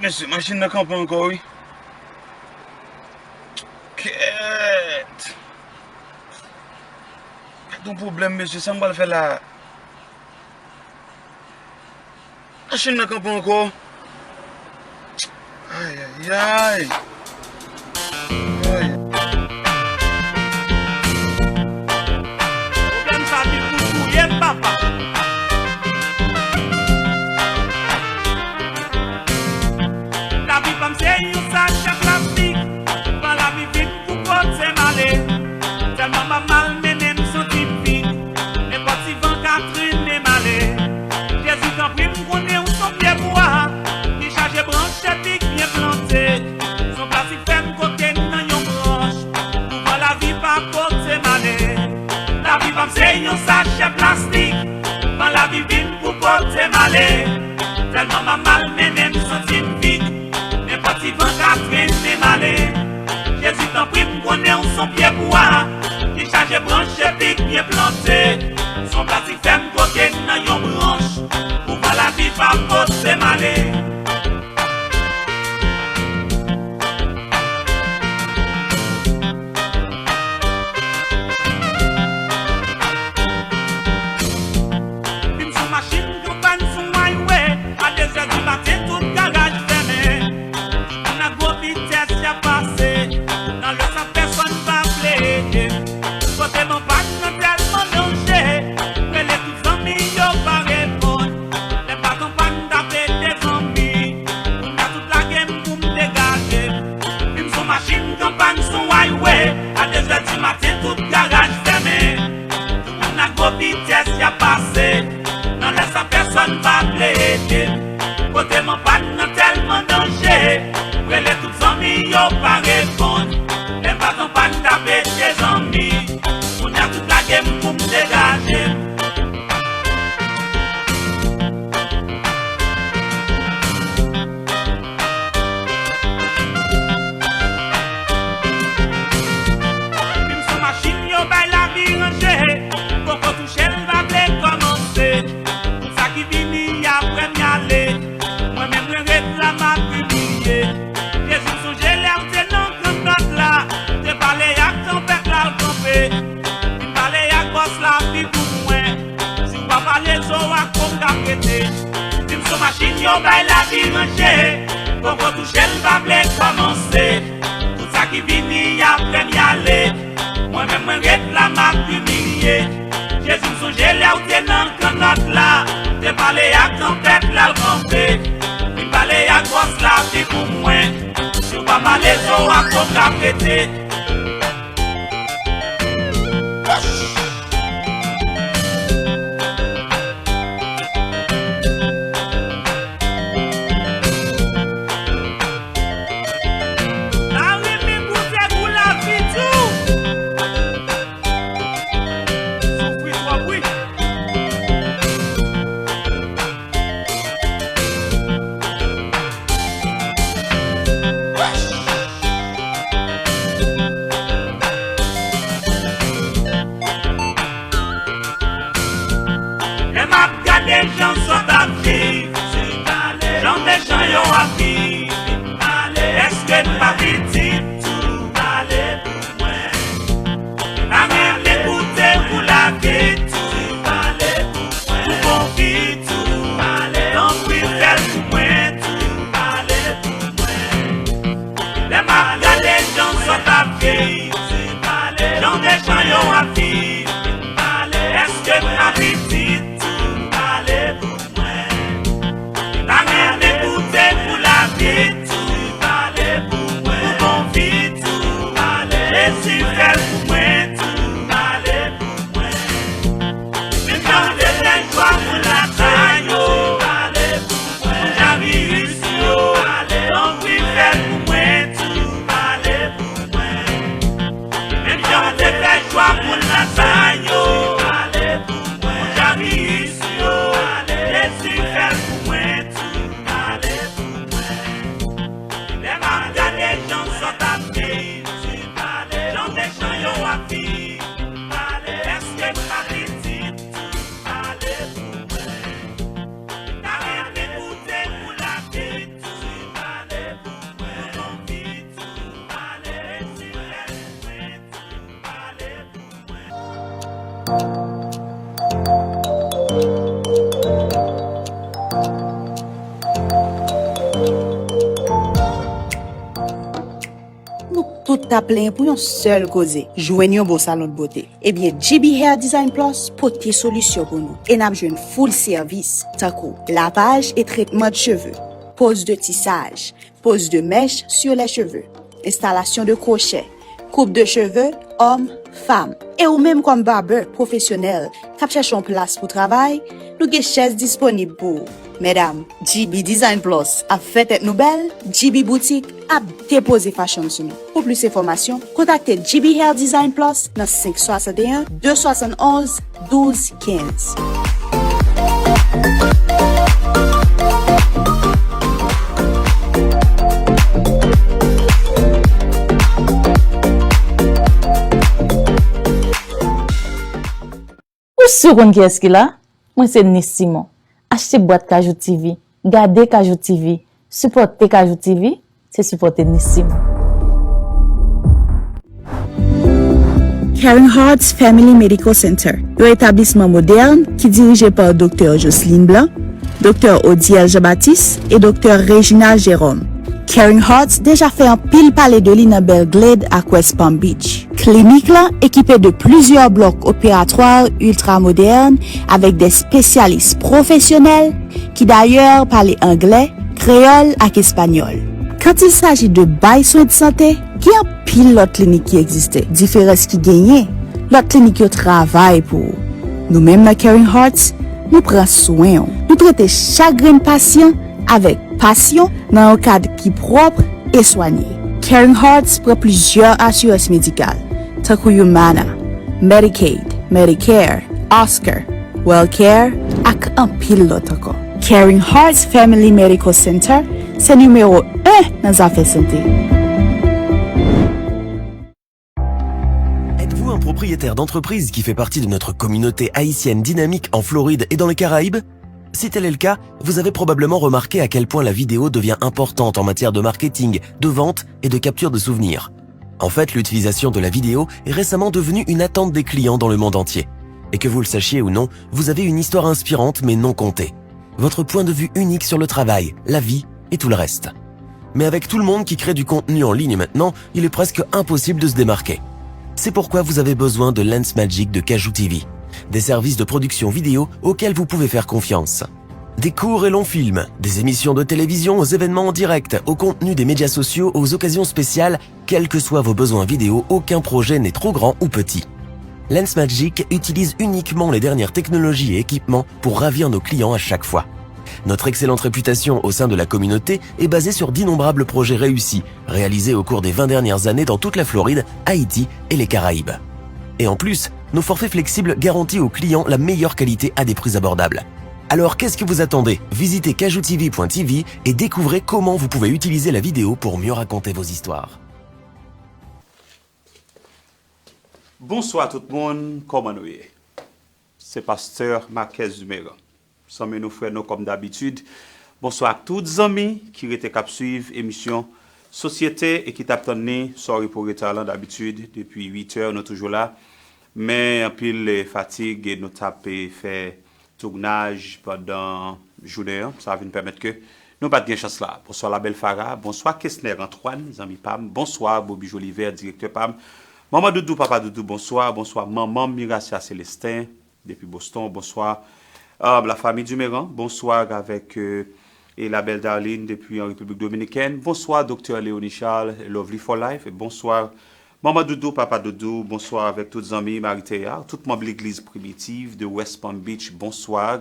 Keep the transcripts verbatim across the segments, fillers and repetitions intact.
Mesye, machin nan kanpe ankò, wi. Kèt! Gad yon pwoblèm, mesye, sa m pral fè la? Machin nan kanpe ankò. Ay, ay, ay. Ay. Pwoblèm sa vin pou touye m, papa. Lavi pa m se yon sachè plastik. Pran lavi vin pou kote m ale. Tèlman m ap malmennen, m santi m vid. Nenpòt ti van ka trennen m ale. Jezi, tanpri, m konnen ou s on pye bwa ki chaje branch epi k byen plante. S on plastik fèm kote nan yon branch pou van lavi pa pote m ale. Lavi pa m se yon sachè plastik. Van lavi vin pou pote m ale. Tèlman m ap malmennen, m santi m vid. Nenpòt ti van ka trennen m ale. Jezi, tanpri, m konnen ou s on pye bwa ki chaje branch epi k byen plante. S on plastik fèm kote nan yon branch pou van lavi pa pote m ale. Vin sou machin kanpay sou highway, a de zè di maten tout garaj fèmen. Tout moun ak gwo vitès y ap pase, nan lè sa pèsòn pa vle ede m. Kote m an pàn nan tèlman danje, rele tout zanmi yo pa reponn. Lè m pa t an pàn, m t ap ede zanmi. Kounye a tout lage m pou m degaje m. Vin sou machin kanpay sou highway, a de zè di maten tout garaj fèmen. Tout moun ak gwo vitès y ap pase, nan lè sa pèsòn pa vle ede m. Kote m an pàn nan tèlman danje, m rele tout zanmi yo pa reponn. Lè m pa t an pàn, m t ap ede zanmi. Kounye a tout lage m pou m degaje m. Vin sou machin yo bay lavi ranje. Poko touche l pa vle kòmanse. Tout sa ki vini apre m y ale. Mwen menm mwen ret la m ap imilye. Jezi m sonje lè w te nan kannòt la. Te pale ak tanpèt la l kanpe. Vin pale ak bòs lavi pou mwen. Si w pa pale zo ak po m ka prete. Vin sou machin yo bay lavi ranje. Poko touche l pa vle kòmanse. Tout sa ki vini apre m y ale. Mwen menm mwen ret la m ap imilye. Jezi m sonje lè w te nan kannòt la. Te pale ak tanpèt la l kanpe. Vin pale ak bòs lavi pou mwen. Si w pa pale zo ak po m ka prete. Lari mi goute gou lavi tou. Soufri twòp wi. Nou tout ta plenyen pou yon sèl koze, jwenn yon bon salon de bote. Ebyen, G B Hair Design Plus pote solisyon pou nou e n ap jwenn full sèvis, tankou lavage e trètman de cheve, pose de tissage, pose de mèche sur les cheveux, installation de crochet, coupe de cheveux, homme, femme. E ou menm kòm barber pwofesyonèl k ap chèche yon plas pou travay, nou gen chèz disponib pou ou. Medam, G B Design Plus ap fè tèt nou bèl, G B Boutique ap depoze fashion sou nou. Pou plis enfòmasyon, kontakte G B Hair Design Plus nan senk swasanteyen, de swasann onz, douz kenz. Ou si w konn kiyès ki la? Mwen se Nice Simon. Achte bwat Kajou T V, gade Kajou T V, sipòte Kajou T V, se sipòte Nice Simon. Caring Hearts Family Medical Center, yon etablisman modèn ki dirije pa Doktè Jocelyn Blanc, Doktè Odiel Jean-Baptiste e Doktè Reginald Jérôme. Caring Hearts deja fè anpil pale de li nan Belglade ak West Palm Beach. Klinik la ekipe de plizyè blòk operatwa iltra modèn avèk de espesyalis pwofesyonèl ki dayè pale anglè, kreyòl ak espanyòl. Quand il s'agit de bay swen de sante, gen anpil lòt klinik ki egziste. Diferans ki genyen, lòt klinik yo travay pou ou. Nou menm nan Caring Hearts, nou pran swen w. Nou trete chak grenn pasyan avèk pasyon nan yon kad ki pwòp e swanye. Caring Hearts pran plizyè asirans medikal, tankou Humana, Medicaid, Medicare, Oscar, Wellcare, ak anpil lòt ankò. Caring Hearts Family Medical Center se nimewo en nan zafè sante. Êtes-vous un propriétaire d'entreprise qui fait partie de notre communauté haïtienne dynamique en Floride et dans les Caraïbes ? Si tel est le cas, vous avez probablement remarqué à quel point la vidéo devient importante en matière de marketing, de vente et de capture de souvenirs. En fait, l'utilisation de la vidéo est récemment devenue une attente des clients dans le monde entier. Et que vous le sachiez ou non, vous avez une histoire inspirante mais non contée. Votre point de vue unique sur le travail, la vie et tout le reste. Mais avec tout le monde qui crée du contenu en ligne maintenant, il est presque impossible de se démarquer. C'est pourquoi vous avez besoin de Lens Magic de Kajou T V, des services de production vidéo auxquels vous pouvez faire confiance. Des courts et longs films, des émissions de télévision aux événements en direct, au contenu des médias sociaux, aux occasions spéciales, quels que soient vos besoins vidéo, aucun projet n'est trop grand ou petit. Lens Magic utilise uniquement les dernières technologies et équipements pour ravir nos clients à chaque fois. Notre excellente réputation au sein de la communauté est basée sur d'innombrables projets réussis, réalisés au cours des vingt dernières années dans toute la Floride, Haïti et les Caraïbes. Et en plus, nos forfaits flexibles garantissent aux clients la meilleure qualité à des prix abordables. Alors, qu'est-ce que vous attendez ? Visitez kajou T V point T V et découvrez comment vous pouvez utiliser la vidéo pour mieux raconter vos histoires. Bonswa tout moun, kòman nou ye? Se pastè Marquez Dumeran. Zanmi nou, frè nou, kòm dabitid. Bonswa ak tout zanmi ki rete k ap swiv emisyon Sosyete e ki t ap tann li, sòri pou reta lan, dabitid, depi uit è, nou toujou la. Men anpil, eh, fatig, e nou t ap, eh, fè tougnaj pandan jounen an. Sa vin pèmèt ke nou pa t gen chans la. Bonswa Labèl Fara, bonswa Kesner Antoine, zanmi pa m, bonswa Bobi Joliver, direktè pa m, Manman Doudou, Papa Doudou, bonswa, bonswa manman m Miracia Célestin, depi Boston, bonswa, euh, la famille Dumeran, bonswa avèk, euh, e Labèl Darline depi an Repiblik Dominikèn, bonswa Doktè Léonie Charles, Lovely for Life, bonswa Manman Doudou, Papa Doudou, bonswa avèk tout zanmi Marite a, tout manm legliz Primitiv de West Palm Beach, bonswa.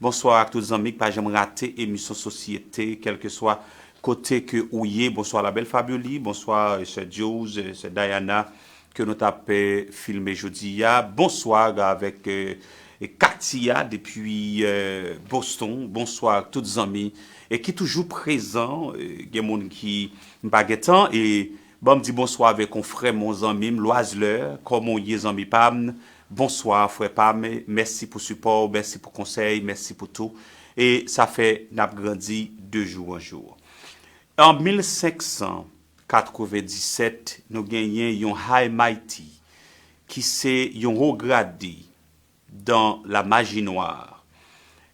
Bonswa ak tout zanmi k pa janm rate emisyon Sosyete, kèlkeswa kote ke ou ye. Bonswa Labèl Fabioly, bonswa, eh, Sè Joes, eh, Sè Diana, ke nou t ap, eh, filme jodi a. Bonswa avèk, eh, eh, Katia depi, eh, Boston. Bonswa ak tout zanmi, eh, ki toujou prezan. Eh, gen moun ki m pa gen tan, e Ban m di bonswa avèk yon frè m, yon zanmi m, Loiseleur. Kòman w ye, zanmi pa m? Bonswa, frè pa m. Mèsi pou sipò w, mèsi pou konsèy, mèsi pou tou. E sa fè n ap grandi de jou an jou. An mil senk san katrevenndisèt, nou genyen yon High Mighty, ki se yon wo grade dans la magie noire.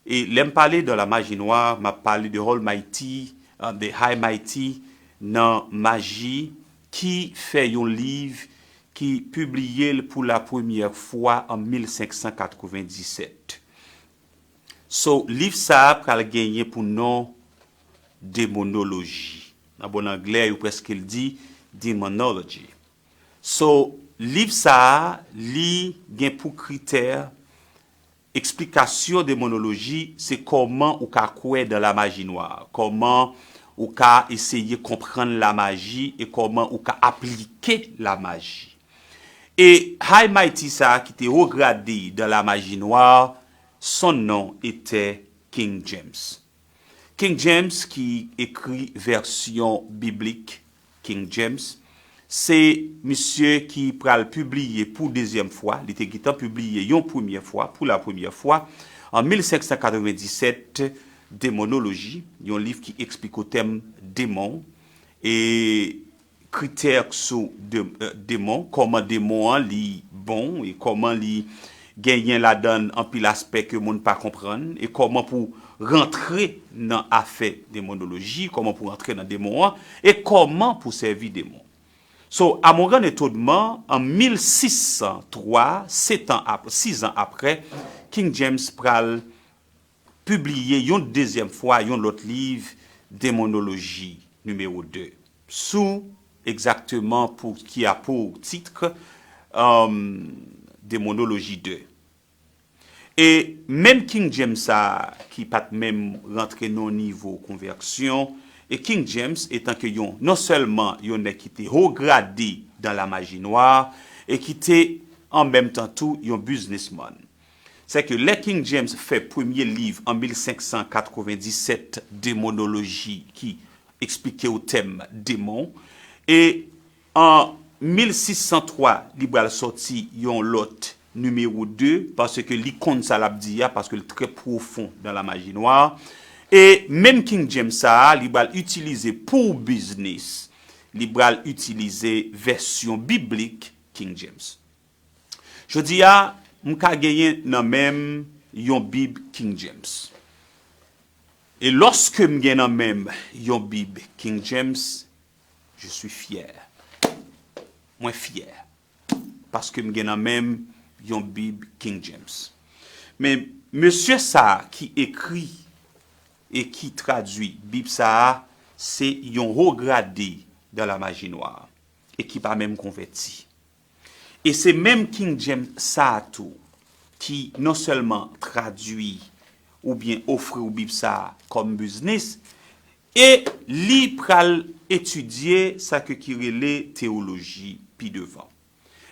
E lè m pale dans la magie noire, m ap pale de Almighty, uh, de High Mighty nan maji ki fè yon liv ki pibliye l pou la premyè fwa an mil senk san katrevenndisèt. So, liv sa a pral genyen pou non demonoloji. Nan bon anglè, yo prèske l di demonology. So, liv sa a, li gen pou kritè eksplikasyon demonoloji, se kòman ou ka kwè dans la magie noire, kòman ou ka eseye konprann lamaji e kòman ou ka aplike lamaji. E High Mighty sa a ki te wo grade dans la magie noire, son nom était King James. King James ki ekri vèsyon biblik King James, se misye ki pral pibliye pou dezyèm fwa, li te gentan pibliye yon premyè fwa, pou la premyè fwa, an mil senk san katrevenndisèt, Demonoloji, yon liv ki eksplike tèm demon, e kritè sou de, eh, demon, kòman demon an li bon, e kòman li genyen ladan l anpil aspè ke moun pa konprann, e kòman pou rantre nan afè demonoloji, kòman pou rantre nan demon an, e kòman pou sèvi demon. So, à mon grand étonnement, an mil sis san twa, sèt an ap-, sis an aprè, King James pral pibliye yon dezyèm fwa yon lòt liv, Demonoloji nimewo de, sou egzakteman pou ki a pou tit, um, Demonoloji de. E menm King James sa a, ki pa t menm rantre nan yon nivo konvèsyon, e King James, etan ke yon, non sèlman yon nèg ki te wo grade dans la magie noire, e ki te an menm tan tou yon biznismann. Se ke lè King James fè premye liv an mil senk san katrevenndisèt, Demonoloji, ki eksplike w tèm demon, e an mil sis san twa, li pral sòti yon lòt nimewo de, paske li konn sa l ap di a, paske l trè pwofon dans la magie noire. E menm King James sa a, li pral itilize pou biznis, li pral itilize vèsyon biblik King James. Jodi a, m ka genyen nan men m yon Bib King James. E lòske m gen nan men m yon Bib King James, je suis fier. Mwen fyè. Paske m gen nan men m yon Bib King James. Men mesye sa a ki ekri e ki tradui Bib sa a, se yon wo grade dans la magie noire e ki pa menm konvèti. E se menm King James sa a tou ki non sèlman tradui oubyen ofri w Bib sa a kòm biznis, e li pral etidye sa ke ki rele teyoloji pi devan.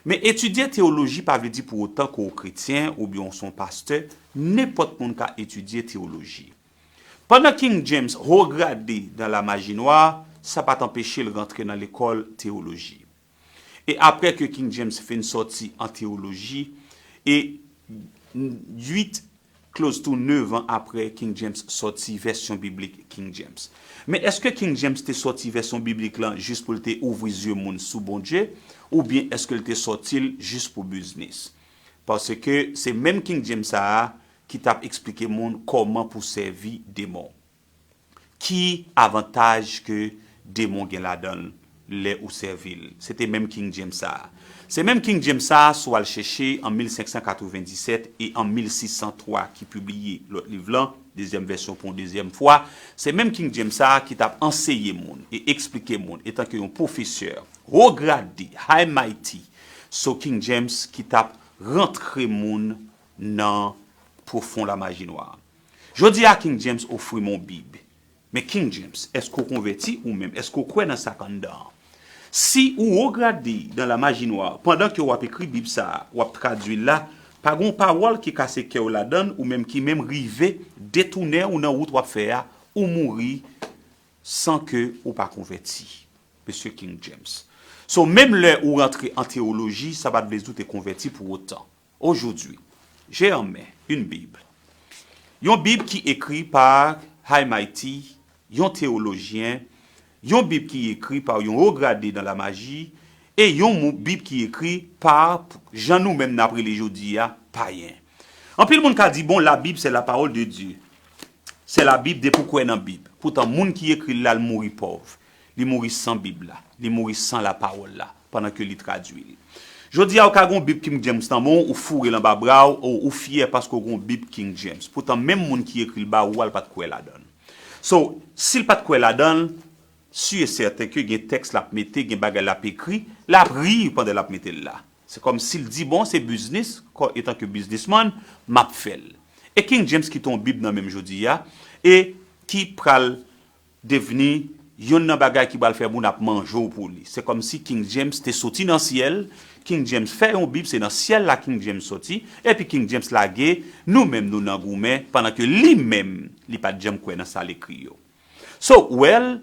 Men etidye teyoloji pa vle di pou otan ke w kretyen oubyen w se yon pastè, nenpòt moun ka etidye teyoloji. Pandan King James wo grade dans la magie noire, sa pa t anpeche l rantre nan lekòl teyoloji. E apre ke King James fin sòti an teyoloji, e uit, close to nèf an apre King James sòti vèsyon biblik King James. Men èske King James te sòti vèsyon biblik lan jis pou l te ouvri zye moun sou Bondye, oubyen èske l te sòti l jis pou biznis? Paske se menm King James sa a ki t ap eksplike moun kòman pou sèvi demon. Ki avantaj ke demon gen ladan l lè ou sèvi l? Se te menm King James sa a. Se menm King James sa a, si w al chèche an mil senk san katrevenndisèt e an mil sis san twa ki pibliye lòt liv lan, dezyèm vèsyon pou yon dezyèm fwa, se menm King James sa a ki t ap anseye moun e eksplike moun, etan ke yon pwofesè wo grade, high mighty, so King James ki t ap rantre moun nan pwofon lamaji nwa. Jodi a, King James ofri m yon Bib. Men King James, èske w konvèti ou menm? Èske w kwè nan sa k anndan an? Si ou wo grade dans la magie noire, pandan ke w ap ekri Bib sa a, w ap tradui l la, pa gen yon pawòl ki kase kè w ladan l, ou menm ki menm rive detounen w nan wout w ap fè a, ou mouri san ke ou pa konvèti. Mesye King James. So, menm lè ou rantre an teyoloji, sa pa t vle di w te konvèti pou otan. Aujourd'hui, j'ai en main une Bible. Yon Bib ki ekri pa High Mighty, yon teyolojyen, yon Bib ki ekri pa yon wo grade dans la magie, e yon mou-, Bib ki ekri pa, jan nou menm n ap rele jodi a, payen. Anpil moun ka di, bon, la Bible, c'est la parole de Dieu. C'est la Bible, depi w kwè nan Bib. Poutan, moun ki ekri l la, l mouri pòv. Li mouri san Bib la. Li mouri san la pawòl la, pandan ke li tradui l. Jodi a, ou ka gen yon Bib King James nan men w, ou foure l anba bra w, ou, ou fyè paske w gen yon Bib King James. Poutan, menm moun ki ekri l ba ou a, l pa t kwè ladan l. So, si l pa t kwè ladan l, si e sèten ke gen tèks l ap mete, gen bagay l ap ekri, l ap ri pandan l ap mete l la. Se kòmsi l di, bon, se biznis, kò, etan ke biznismann, m ap fè l. E King James kite yon Bib nan men m jodi a, e ki pral devni youn nan bagay ki pral fè moun ap manje w pou li. Se kòmsi King James te soti nan syèl, King James fè yon Bib, se nan syèl la King James soti, epi King James lage, nou menm nou nan goumen, pandan ke li menm, li pa t janm kwè nan sa l ekri yo. So, well,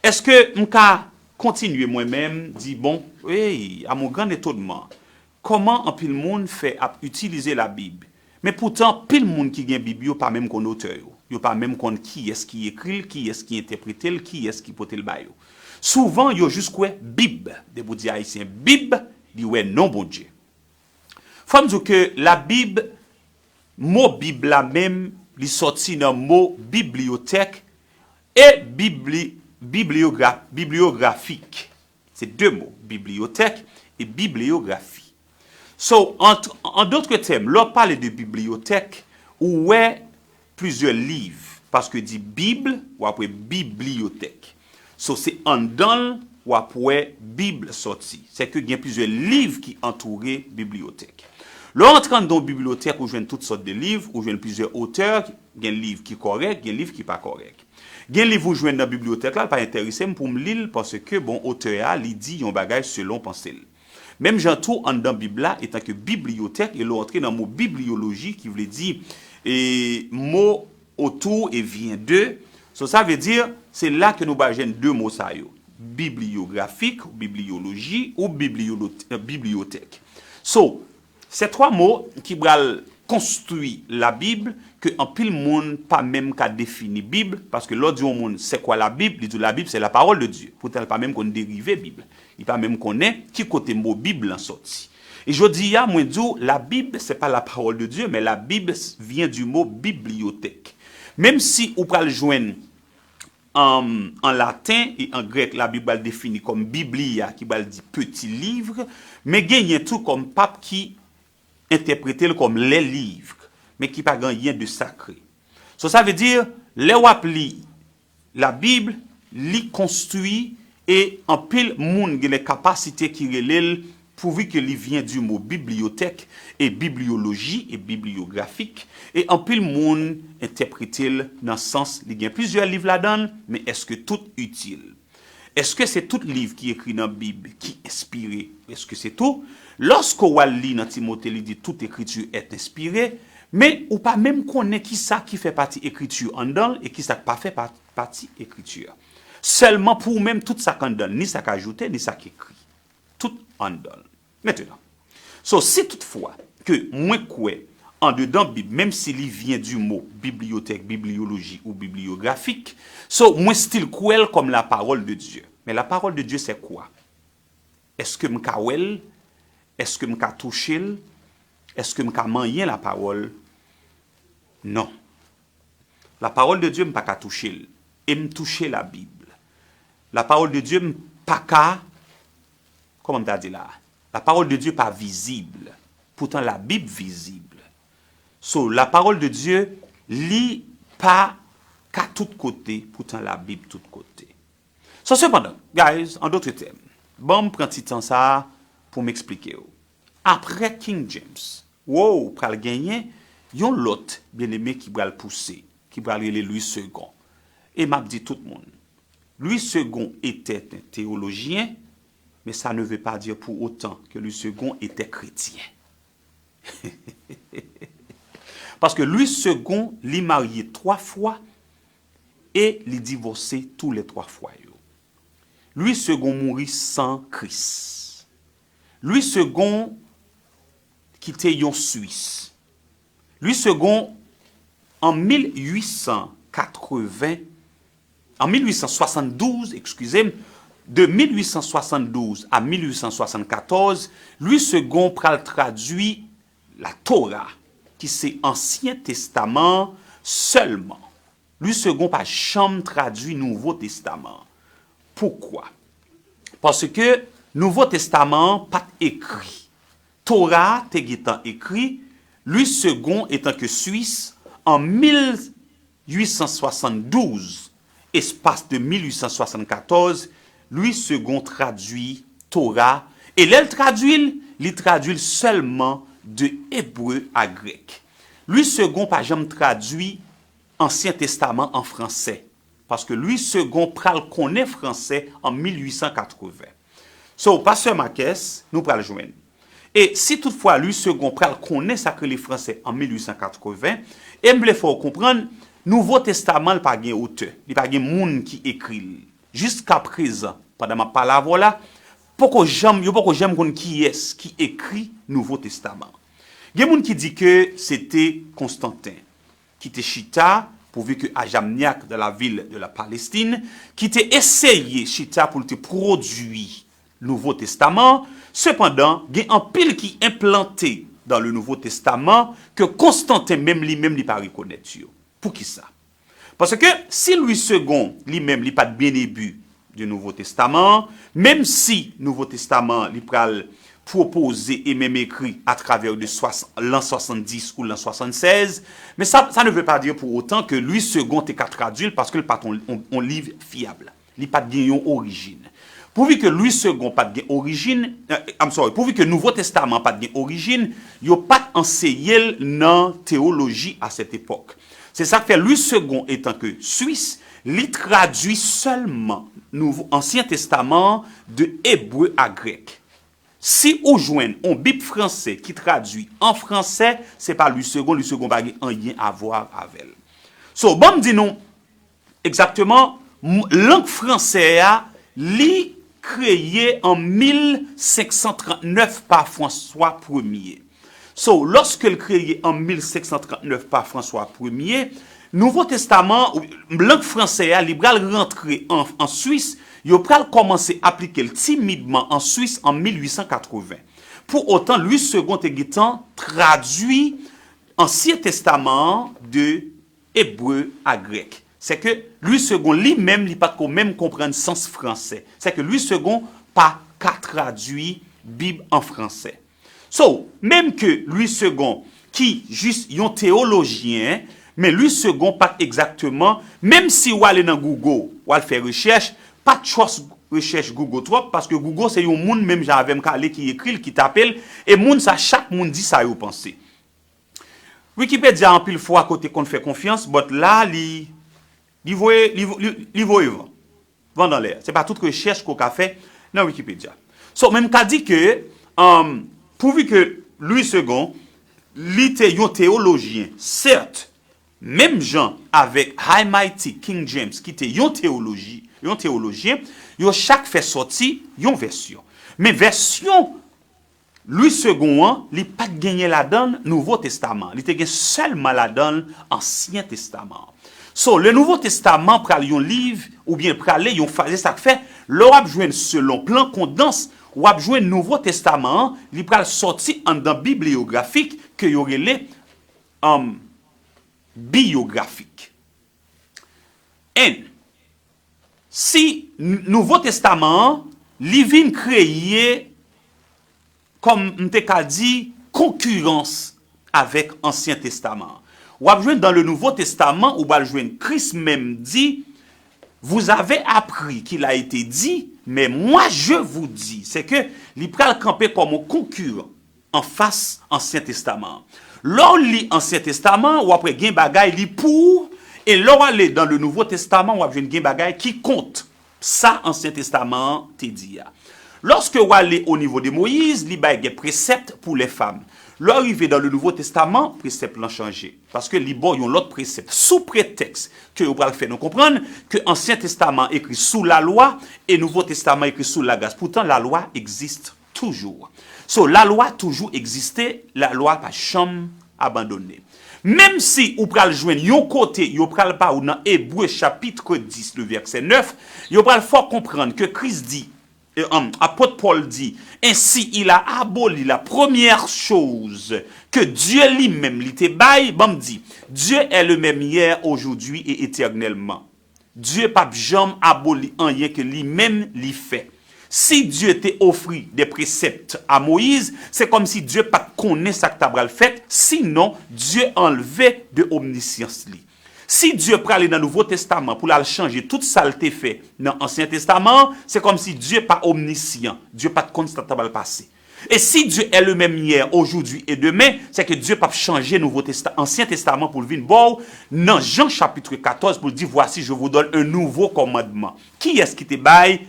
èske m ka kontinye mwen menm, di, bon, hey, à mon grand étonnement, kòman anpil moun fè ap itilize Labib, men poutan, pil moun ki gen Bib yo pa menm konn otè yo. Yo pa menm konn kiyès ki ekri l, kiyès ki entèprete l, kiyès ki pote l ba yo. Souvan, yo jis kwè Bib. Depi w di Ayisyen Bib, li wè non Bondye. Fò m di w ke Labib, mo Bib la menm, li sòti nan mo bibliyotèk e bibli, bibliyogra, bibliyografik. Se de mo, bibliyotèk e bibliyografi. So, an, an dòt tèm, lè w ap pale de bibliyotèk, ou wè plizyè liv, paske di Bib, w ap wè bibliyotèk. So, se anndan l, w ap wè Bib sòti. Sèke gen plizyè liv ki antoure bibliyotèk. Lè w antre anndan yon bibliyotèk, ou jwenn tout sòt de liv, ou jwenn plizyè otè, gen liv ki kòrèk, gen liv ki pa kòrèk. Gen liv ou jwenn nan bibliyotèk la, l pa enterese m pou m li l, paske, bon, otè a, li di yon bagay selon panse l. Menm jan tou, anndan Bib la, etanke bibliyotèk, e lè w antre nan mo bibliyoloji, ki vle di, e, mo autour et vient de, so, sa vle di, se la ke nou ba jwenn de mo sa yo, bibliyografik, bibliyoloji, ou bibliyolo-, bibliyotèk. So, se twa mo ki pral konstwi Labib ke anpil moun pa menm ka defini Bib, paske lè w di yon moun, c'est quoi la Bible? Li di w, la Bible, c'est la parole de Dieu. Poutan, li pa menm konn derive Bib. Li pa menm konnen ki kote mo Bib lan sòti. E jodi a, mwen di w, la Bible, c'est pas la parole de Dieu, mais la Bible vient du mot bibliothèque. Menm si ou pral jwenn an, an laten e an grèk, Labib pral defini kòm Biblia, ki pral di petit livre, men genyen tou kòm pap ki entèprete l kòm les livres, men ki pa gen anyen de sakre. So, sa vle di, lè w ap li Labib, li konstwi e anpil moun gen les capacités ki rele l, pourvu que li vient du mot bibliothèque et bibliyoloji e bibliyografik, e anpil moun entèprete l nan sans li gen plizyè liv ladan l, men èske tout itil? Èske se tout liv ki ekri nan Bib ki enspire? Èske se tou? Lòske w al li nan Timote, li di, toute écriture est inspirée, men ou pa menm konnen kisa ki fè pati ekriti anndan l e kisa k pa fè pa, pati ekriti a. Sèlman pou ou menm, tout sa k anndan l, ni sa k ajoute, ni sa k ekri. Tout anndan l. Mentenan, so, si toutfwa ke mwen kwè andedan Bib, menm si li vyen di mo bibliyotèk, bibliyoloji ou bibliyografik, so, mwen still kwè l kòm la parole de Dieu. Men la parole de Dieu, c'est quoi? Èske m ka wè l? Èske m ka touche l? Èske m ka manyen la parole? Non. La parole de Dieu, m pa ka touche l. E m touche Labib. La parole de Dieu, m pa ka, kòman m ta di la? La parole de Dieu pa vizib. Poutan, Labib vizib. So, la parole de Dieu, li pa ka tout kote, poutan Labib tout kote. So, sepandan, guys, an dòt tèm, ban m pran ti tan sa a pou m eksplike w. Apre King James, wow, pral genyen yon lòt byeneme ki pral pouse, ki pral rele Louis Segond. E m ap di tout moun, Louis Segond était un théologien, mais ça ne veut pas dire pour autant que Louis Segond était chrétien. Paske Louis Segond, li marye twa fwa e li divòse tou lè twa fwa yo. Louis Segond mouri san Kris. Louis Segond kite yon Swis. Louis Segond, an mil uit san katreven, an mil uit san swasanndouz, eskize m, de mil uit san swasanndouz a mil uit san swasannkatòz, Louis Segond pral tradui la Torah, ki se Ansyen Testaman an sèlman. Lwi Segon pa janm tradui Nouvo Testaman an. Poukwa? Paske Nouvo Testaman an pa t ekri. Tora a te gentan ekri, Lwi Segon etanke Swis, an mil uit san swasanndouz, espas de mil uit san swasannkatòz, Lwi Segon tradui Tora, e lè l tradui l, li tradui l sèlman de ebre a grèk. Lwi Segon pa janm tradui Ansyen Testaman an fransè, paske Lwi Segon pral konnen fransè an mil uit san katreven. So, Pastè Marques, nou pral jwenn. E si toutfwa Lwi Segon pral konnen sa k rele fransè an mil uit san katreven, e m vle fè w konprann, Nouvo Testaman l pa gen otè, li pa gen moun ki ekri l. Jiska prezan, pandan m ap pale avè w la, poko janm, yo poko janm konn kiyès ki ekri Nouvo Testaman. Gen moun ki di ke se te Konstanten ki te chita, pourvu que à Jamniak, dans la ville de la Palestine, ki te eseye chita pou l te pwodui Nouvo Testaman an. Sepandan, gen anpil ki enplante dans le Nouveau Testament ke Konstanten menm li menm li pa rekonèt yo. Poukisa? Paske si Lwi Segon li menm li pa t byen ebu de Nouvo Testaman an, menm si Nouvo Testaman an li pral pwopoze e menm ekri atravè de swas- lan swasanndis ou lan swasannsèz, men sa, sa ne veut pas dire pour autant que Lwi Segon te ka tradui l paske l pa t on, on, on liv fyab. Li pa t gen yon orijin. Pourvu que Lwi Segon pa t gen orijin, eh, I'm sorry, pourvu que Nouvo Testaman pa t gen orijin, yo pa t anseye l nan teyoloji à cette époque. Se sa k fè Lwi Segon etanke Swis, li tradui sèlman Nouvo, Ansyen Testaman an de ebre a grèk. Si ou jwenn on Bib fransè ki tradui an fransè, se pa Lwi Segon, Lwi Segon pa gen anyen a vwa avè l. So, ban m di nou egzakteman, m- lang fransè a, li kreye an mil senk san trannèf pa Franswa Premye. So, lòske l kreye an mil senk san trannèf pa Franswa Premye, Nouvo Testaman, ou- lang fransè a, li pral rantre an, an Swis, yo pral kòmanse aplike l timidman an Swis an mil uit san katreven. Pou otan, Lwi Segon te gentan tradui Ansyen Testaman an de ebre a grèk. Sèke Lwi Segon li menm, li pa t ko menm konprann sans fransè. Sèke Lwi Segon pa ka tradui Bib an fransè. So, menm ke Lwi Segon, ki jis yon teyolojyen, men Lwi Segon pa t egzakteman, menm si w ale nan Google, w al fè rechèch, pa trust rechèch Google twòp, paske Google se yon moun menm jan avè m k ale ki ekri l, ki tape l, e moun sa, chak moun di sa yo panse. Wikipedia anpil fwa kote konn fè konfyans, but la li, li voye, li, li, li voye van. Van anlè. Se pa tout rechèch ke w ka fè nan Wikipedia. So, men m ka di ke, um, pourvu que Louis Segond, li te yon teyolojyen, sèt, menm jan avèk Almighty King James, ki te yon teyoloji, yon teyolojyen, yo chak fè sòti yon vèsyon. Men vèsyon Louis Segond an, li pa t genyen ladan l Nouvo Testaman. Li te gen sèlman ladan l Ansyen Testaman an. So, le Nouveau Testament pral yon liv, oubyen prale yon fa-, se sa k fè, lè w ap jwenn selon Plant-Condens, w ap jwenn Nouvo Testaman an, li pral sòti anndan bibliyografik ke yo rele, um, biyografik. And, si N-, Nouvo Testaman an, li vin kreye, kòm m te ka di, konkirans avèk Ansyen Testaman an. W ap jwenn dans le Nouveau Testament, ou pral jwenn Kris menm di, vous avez appris qu'il a été dit, mais moi je vous dis, se ke li pral kanpe kòm yon konkiran anfas Ansyen Testaman an. Lè w li Ansyen Testaman an, w ap wè gen bagay li pou ou, e lè w ale dans le Nouveau Testament, w ap jwenn gen bagay ki kont sa Ansyen Testaman an te di a. Lorsque w ale au niveau de Moïse, li bay gen precept pour les femmes. Lè w rive dans le Nouveau Testament, precept lan chanje. Paske li ba w yon lòt precept. Sou pretèks ke yo pral fè nou konprann ke Ansyen Testaman ekri sou lalwa e Nouvo Testaman ekri sou lagras. Poutan, lalwa egziste toujou. So, lalwa toujou egziste, lalwa pa janm abandone. Menm si ou pral jwenn yon kote, yo pral ba ou nan Ebre chapit dis, le vèsè nèf, yo pral fè w konprann ke Kris di, E, um, apot Pòl di, Ainsi il a aboli la première chose que Dieu lui-même li te bay, ban m di, Dieu est le même hier, aujourd'hui et éternellement. Dye p ap janm aboli anyen ke li menm li fè. Si Dye te ofri de presèpt a Moyiz, se kòmsi Dye pa t konnen sa k ta pral fèt, sinon Dye anlve de omnisyans li. Si Dye prale nan Nouvo Testaman pou l al chanje tout sa l te fè nan Ansyen Testaman an, se kòmsi Dye pa omnisyan, Dye pa t konn sa k ta pral pase. E si Dye est le même hier, aujourd'hui et demain, se ke Dye p ap chanje Nouvo Testa-, Ansyen Testaman pou l vin ba w nan Jan chapit katòz pou l di, Voici, je vous donne un nouveau commandement. Kiyès ki te bay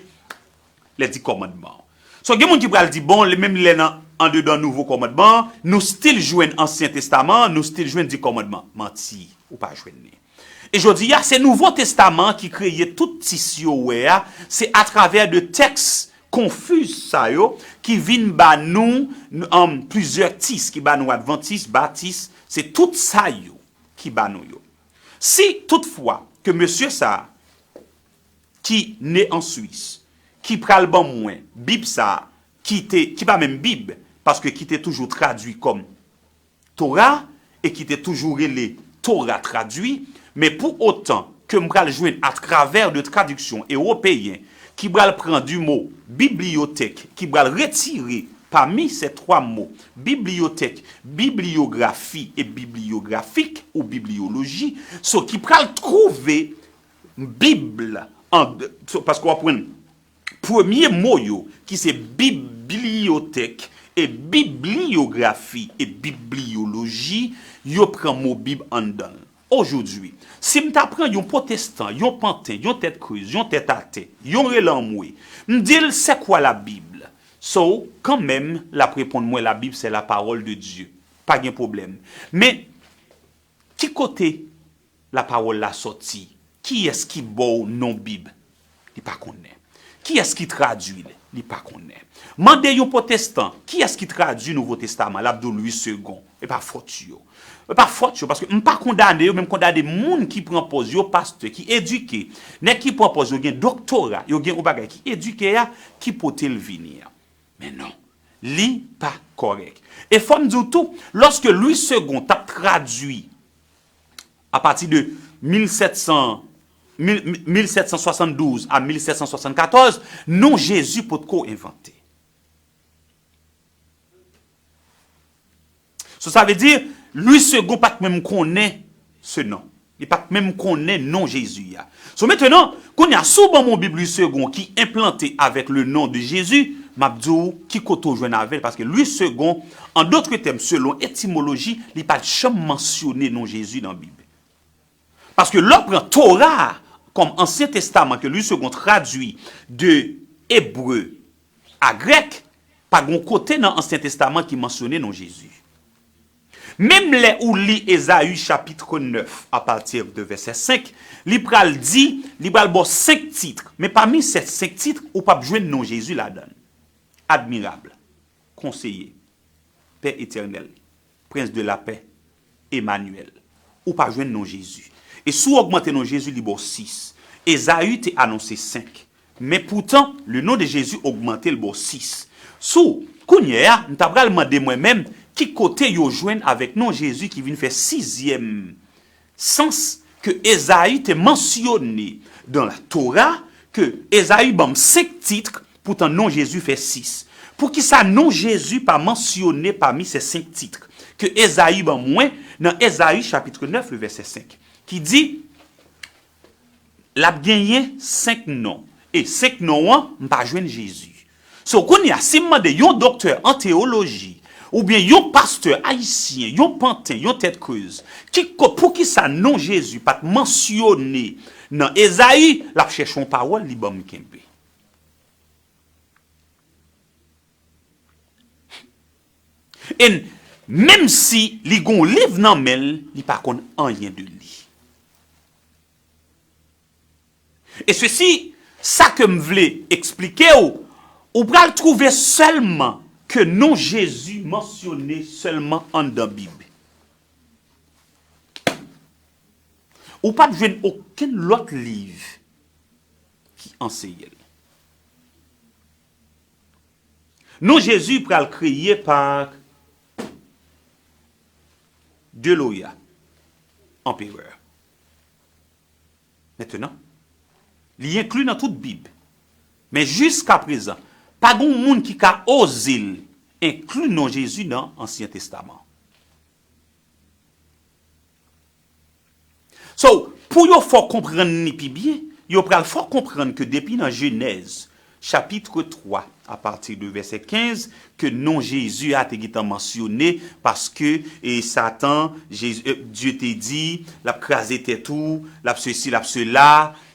lè di kòmandman? So, gen moun ki pral di, bon, li menm lè nan andedan nouvo kòmandman an, nou still jwenn Ansyen Testaman an, nou still jwenn di kòmandman. Manti, ou pa jwenn li. E jodi a, se Nouvo Testaman an ki kreye tout ti si yo wè a, se atravè de tèks konfiz sa yo ki vin ba nou, um, plizyè tis, ki ba nou advantis, batis, se tout sa yo ki ba nou yo. Si toutfwa ke mesye sa a ki ne an Swis, ki pral ban mwen Bib sa a, ki te, ki pa menm Bib, paske ki te toujou tradui kòm Tora, e ki te toujou rele Tora tradui, men pou otan ke m pral jwenn atravè de tradiksyon ewopeyen ki pral pran di mo bibliyotèk, ki pral retire pami se twa mo, bibliyotèk, bibliyografi e bibliyografik ou bibliyoloji, so ki pral twouve Bib la, an, so, paske w ap jwenn premye mo yo, ki se bibliyotèk e bibliyografi e bibliyoloji, yo pran mo Bib anndan l. Aujourd'hui, si m ta pran yon pwotestan, yon panten, yon tèt kriz, yon tèt atè, yon rele anmwe, m di l, c'est quoi la Bible? So, kanmenm, l ap reponn mwen, la Bible, c'est la parole de Dieu. Pa gen pwoblèm. Men, ki kote lapawòl la sòti? Kiyès ki ba w non Bib? Li pa konnen. Kiyès ki tradui l? Li pa konnen. Mande yon pwotestan, kiyès ki tradui Nouvo Testaman? L ap di w Louis Segond. E pa fòt yo. E pa fòt yo, paske m pa kondane yo, men m kondane moun ki pran pòz yo pastè, ki edike. Nèg ki pran pòz yo gen doktora, yo gen yon bagay ki edike a, ki pote l vini a. Men non, li pa kòrèk. E fò m di w tou, lòske Louis Segond t ap tradui apati de mil sèt san, mil, mil sèt san swasanndouz a mil sèt san swasannkatòz, non Jezi potko envante. So, sa vle di, Louis Segond pa t menm konnen se non. Li pa t menm konnen non Jezi a. So, mentnan, kounye a, si w ban m yon Bib Louis Segond ki enplante avèk le nom de Jésus, m ap di w ki kote w jwenn avè l, paske Louis Segond, an dòt tèm, selon etimoloji, li pa t janm mansyone non Jezi nan Bib. Paske lè w pran Tora a kòm Ansyen Testaman ke Louis Segond tradui de ebre a grèk, pa gen yon kote nan Ansyen Testaman ki mansyone non Jezi. Menm lè ou li Ezayi chapit nèf, apati de vèsè senk, li pral di, li pral ba w senk tit, men pami se senk tit, ou p ap jwenn non Jezi ladan l. Admirable, konseye, Pè etènèl, Prens de lapè, Emanyèl. Ou pa jwenn non Jezi. E si w ogmante non Jezi, li ba w sis. Ezayi te anonse senk. Men poutan, le nom de Jésus ogmante l ba w sis. So, kounye a, m ta pral mande mwen menm, ki kote yo jwenn avèk non Jezi ki vin fè sizyèm sans ke Ezayi te mansyone dans la Torah, ke Ezayi ban m senk tit, poutan non Jezi fè sis. Poukisa non Jezi pa mansyone pami se senk tit ke Ezayi ban mwen nan Ezayi chapit nèf, le vèsè senk, ki di, l ap genyen senk non. E senk non an, m pa jwenn Jezi. So, kounye a, si m mande yon doktè an teyoloji, oubyen yon pastè ayisyen, yon panten, yon tèt kriz, ki ko-, poukisa non Jezi pa t mansyone nan Ezayi, l ap chèche yon pawòl li ban m kenbe. E menm si li gen yon liv nan men l, li pa konn anyen de li. E sesi, sa ke m vle eksplike w, ou pral twouve sèlman ke non Jezi mansyone sèlman anndan Bib. Ou p ap jwenn okenn lòt liv ki anseye l. Non Jezi pral kreye pa Deloya, anperè. Mentenan, li enkli nan tout Bib. Men jiskaprezan, pa gen yon moun ki ka oze l enkli non Jezi nan Ansyen Testaman. So, pou yo fè w konprann li pi byen, yo pral fè w konprann ke depi nan Jenèz, chapit twa, apati de vèsè kenz, ke non Jezi a te gentan mansyone, paske, e, Satan, Jezi, e, Dye te di, l ap kraze tèt ou, l ap sesi, l ap sela,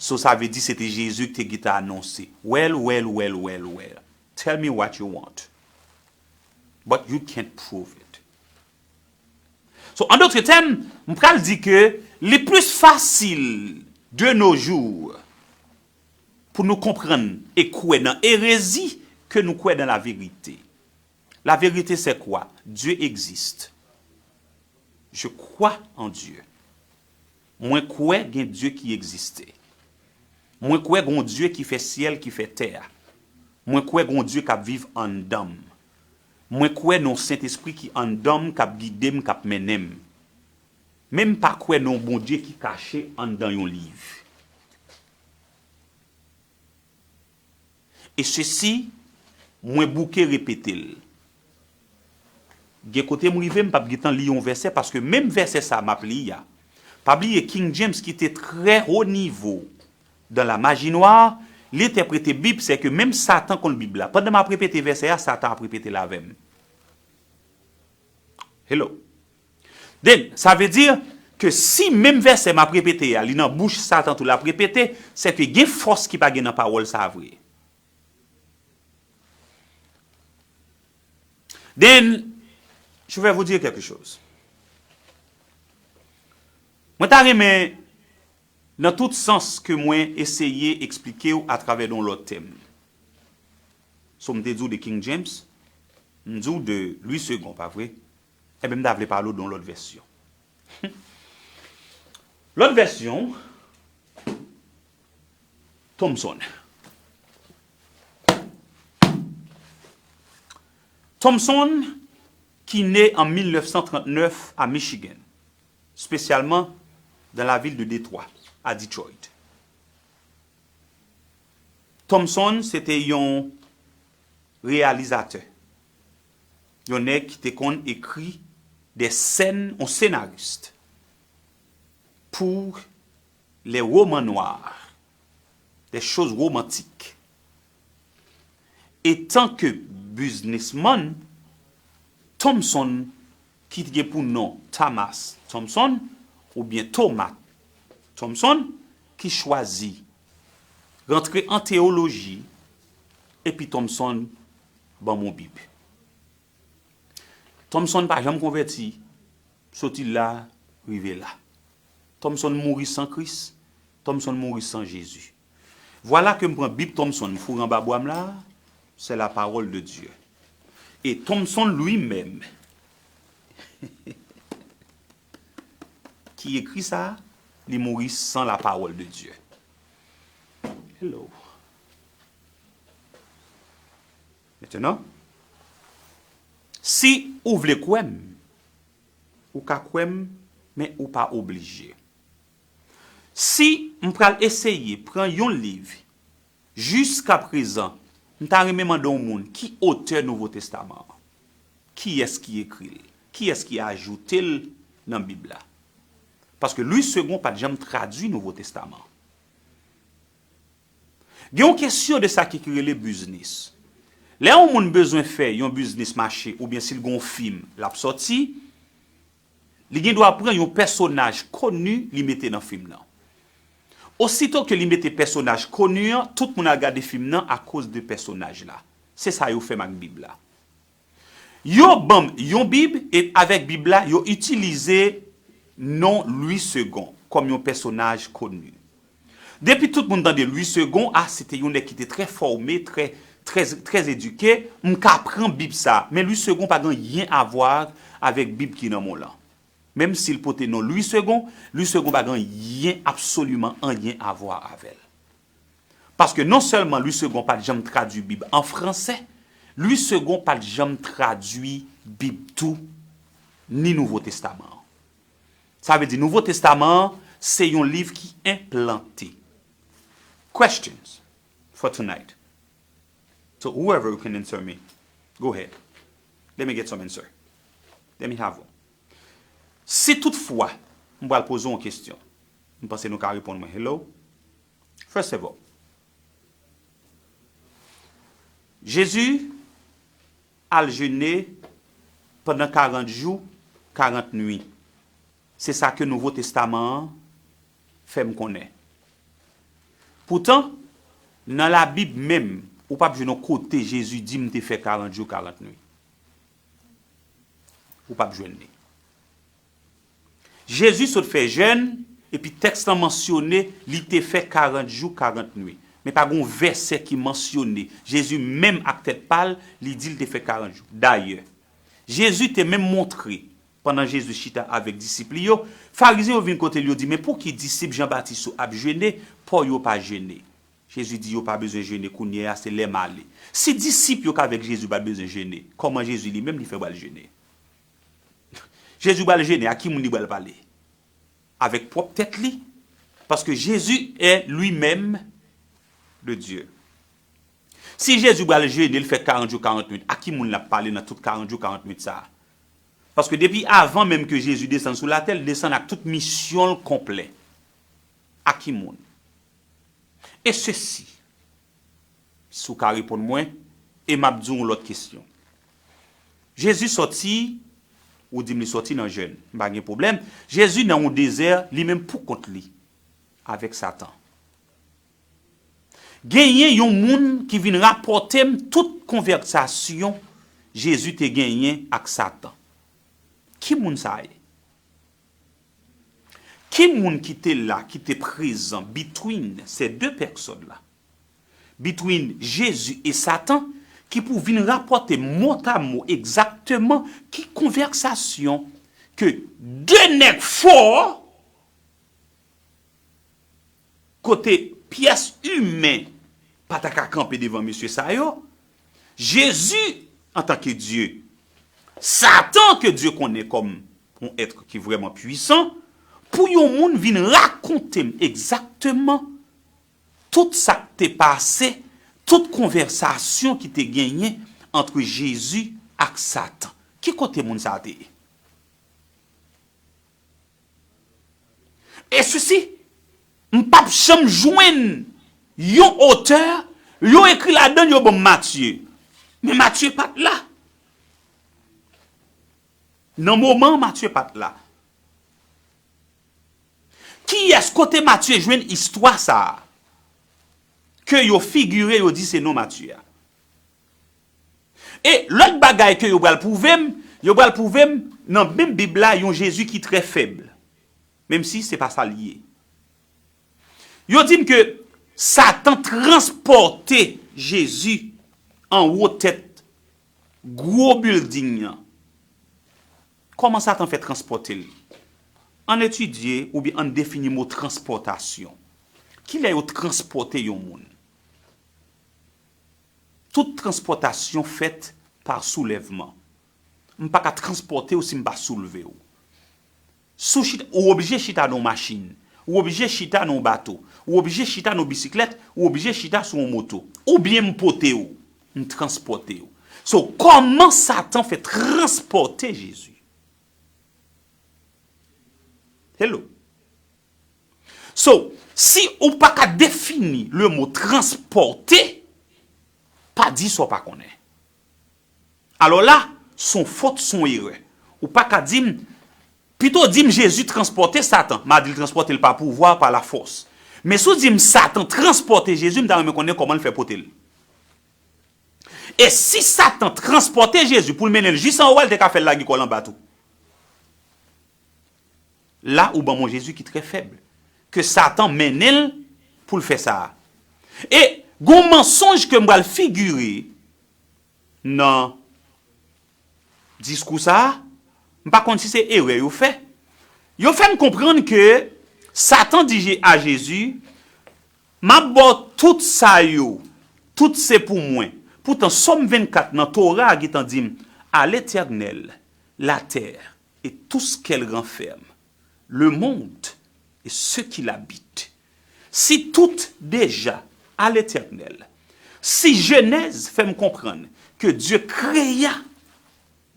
so sa vle di se te Jezi ki te gentan anonse. Well, well, well, well, well. Tell me what you want. But you can't prove it. So, an dòt tèm, m pral di ke li plis fasil de nos jours pou nou konprann e kwè nan erezi ke nou kwè nan laverite. Laverite, c'est quoi? Dieu existe. Je crois en Dieu. Mwen kwè gen Dye ki egziste. Mwen kwè gen yon Dye ki fè syèl, ki fè tè a. Mwen kwè gen yon Dye k ap viv anndan m. Mwen kwè nan yon Sentespri ki anndan m, k ap gide m, k ap mennen m. Men m pa kwè nan yon Bondye ki kache anndan yon liv. E sesi, mwen bouke repete l. Gen kote m rive, m p ap gentan li yon vèsè, paske menm vèsè sa a m ap li a, pa bliye King James ki te trè wo nivo dans la magie noire, li entèprete Bib, sèke menm Satan konn Bib la. Pandan m ap repete vèsè a, Satan ap repete l avè m. Hello. Then, sa vle di ke si menm vèsè m ap repete a, li nan bouch Satan tou l ap repete, sèke gen fòs ki pa gen nan pawòl sa a vre. Then, je vais vous dire quelque chose. Mwen ta renmen, nan tout sans ke mwen eseye eksplike w atravè yon lòt tèm. So, m te di w de King James, m di w de Louis Segond, pa vre? Ebyen, m ta vle pale w de yon lòt vèsyon. Lòt vèsyon, Thompson. Thompson, ki ne an mil nèf san trant nèf a Michigan, espesyalman dans la ville de Détroit, à Detroit. Thompson, se te yon reyalizatè, yon nèg ki te konn ekri de sèn, yon senaris pou les romans noirs, des choses romantiques. Etanke biznismann, Thompson, ki te gen pou non Thomas Thompson, oubyen Thomas Thompson, ki chwazi rantre an teyoloji, epi Thompson ban m yon Bib. Thompson pa janm konvèti, soti la, rive la. Thompson mouri san Kris, Thompson mouri san Jezi. Vwala ke m pran Bib Thompson, m foure anba bwa m la, c'est la parole de Dieu. E Thompson li menm, ki ekri sa, li mouri san la parole de Dieu. Hello. Mentenan, si ou vle kwè m, ou ka kwè m, men ou pa oblije. Si m pral eseye pran yon liv, jiskaprezan, m ta renmen mande yon moun ki otè Nouvo Testaman an. Kiyès ki ekri l? Kiyès ki ajoute l nan Bib la? Paske Louis Segond pa t janm tradui Nouvo Testaman. Gen yon kesyon de sa ki, ki rele biznis. Lè yon moun bezwen fè yon biznis mache oubyen si l gen yon fim l ap sòti, li gen dwa pran yon pèsonaj koni li mete nan fim nan. Osito ke li mete pèsonaj koni an, tout moun al gade fim nan akoz de pèsonaj la. Se sa yo fè m ak Bib la. Yo ban m yon Bib, e avèk Bib la, yo itilize non Louis Segond kòm yon pèsonaj koni. Depi tout moun tande Louis Segond, a, se te yon nèg ki te trè fòme, trè, trè, trè edike, m ka pran Bib sa. Men Louis Segond pa gen anyen avwa avèk Bib ki nan men w lan. Menm si l pote non Louis Segond, Louis Segond pa gen anyen, absoliman anyen avwa avè l. Paske non sèlman Louis Segond pa t janm tradui Bib an fransè, Louis Segond pa t janm tradui Bib tou, ni Nouvo Testaman an. Sa vle di, Nouvo Testaman an se yon liv ki enplante. Questions for tonight. So whoever can answer me, go ahead. Let me get some answer. Let me have one. Si toutfwa m pral poze yon kesyon, m panse nou ka reponn mwen. Hello? First of all, Jezi al jene pandan karant jou, karant nwi. Se sa ke Nouvo Testaman an fè m konnen. Poutan, nan Labib menm, ou p ap jwenn yon kote Jezi di m te fè karant jou, karant nwi. Ou p ap jwenn li. Jezi sot fè jèn, epi tèks lan mansyone li te fè karant jou, karant nwi. Men pa gen yon vèsè ki mansyone Jezi menm ak tèt pa l, li di l te fè karant jou. Dayè, Jezi te menm montre, pandan Jezi chita avèk disip li yo, Farizyen yo vin kote l, yo di, "Men pouki disip Jan Batis yo ap jene, pa w yo pa jene?" Jezi di, "Yo pa bezwen jene kounye a, se lè m ale." Si disip yo k avèk Jezi pa t bezwen jene, kòman Jezi li menm li fè pral jene? Jezi pral jene, a ki moun li pral pale? Avèk pwòp tèt li. Paske Jezi est lui-même de Dieu. Si Jezi pral jene, l fè karant jou, karant nwit, a ki moun l ap pale nan tout karant jou, karant nwit sa a? Paske depi avan menm ke Jezi desann sou latè, l desann ak tout misyon l konplè. A ki moun? E sesi, si w ka reponn mwen, e m ap di w yon lòt kesyon. Jezi sòti, ou di m li sòti nan jèn, m pa gen pwoblèm. Jezi nan yon dezè, li menm pou kont li, avèk Satan. Genyen yon moun ki vin rapòte m tout konvèsasyon Jezi te genyen ak Satan. Ki moun sa a ye? Ki moun ki te la, ki te prezan between se de pèsòn la? Between Jezi e Satan, ki pou vin rapòte mòtamo egzakteman ki konvèsasyon ke de nèg fò, kote pyès imen pa ta ka kanpe devan mesye sa yo, Jezi, antanke Dye, Satan, ke Dye konnen kòm yon èt ki vrèman pwisan, pou yon moun vin rakonte m egzakteman tout sa k te pase, tout konvèsasyon ki te genyen ant Jezi ak Satan. Ki kote moun sa a te ye? E sesi, m p ap janm jwenn yon otè, yo ekri ladan l, yo ban m Matye. Men Matye pa t la. Nan moman an, Matye pa t la. Kiyès, kote Matye jwenn istwa sa a? Ke yo figire, yo di se non Matye a. E lòt bagay ke yo pral pwouve m, yo pral pwouve m nan menm Bib la yon Jezi ki trè fèb, menm si se pa sa l ye. Yo di m ke Satan transpòte Jezi anwo tèt gwo bilding nan. Kòman Satan fè transpòte l? Ann etidye oubyen ann defini mo transpòtasyon. Kilè yo transpòte yon moun? Tout transpòtasyon fèt pa soulèvman. M pa ka transpòte w si m pa soulve w. Si w chita, ou oblije chita nan yon machin, ou oblije chita nan yon bato, ou oblije chita nan yon bisiklèt, ou oblije chita sou yon moto, oubyen m pote w, m transpòte w. So, kòman Satan fè transpòte Jezi? Hello. So, si ou pa ka defini le mo transpòte, pa di sa w pa konnen. Alò la, s on fot, s on erè. Ou pa ka di m, pito di m Jezi transpòte Satan, m a di l transpòte l pa pouvwa, pa lafòs. Men si w di m Satan transpòte Jezi, m ta renmen konnen kòman l fè pote l. E si Satan transpòte Jezi pou l mennen l jis anwo a, l te ka fè l lage kò l anba tou. La, ou ban m yon Jezi ki trè fèb, ke Satan mennen l pou l fè sa a. E gon mansonj ke m pral figire nan diskou sa a, m pa konn si se erè yo fè. Yo fè n konprann ke Satan di Je-, a Jezi, "M ap ba w tout sa yo, tout se pou mwen. Poutan, Sòm vennkat nan Tora a gentan di m, À l'Éternel, la terre et tout ce qu'elle renferme, le monde et ceux qui l'habitent. Si tout déjà à l'Éternel, si Jenèz fè m konprann ke Dye kreya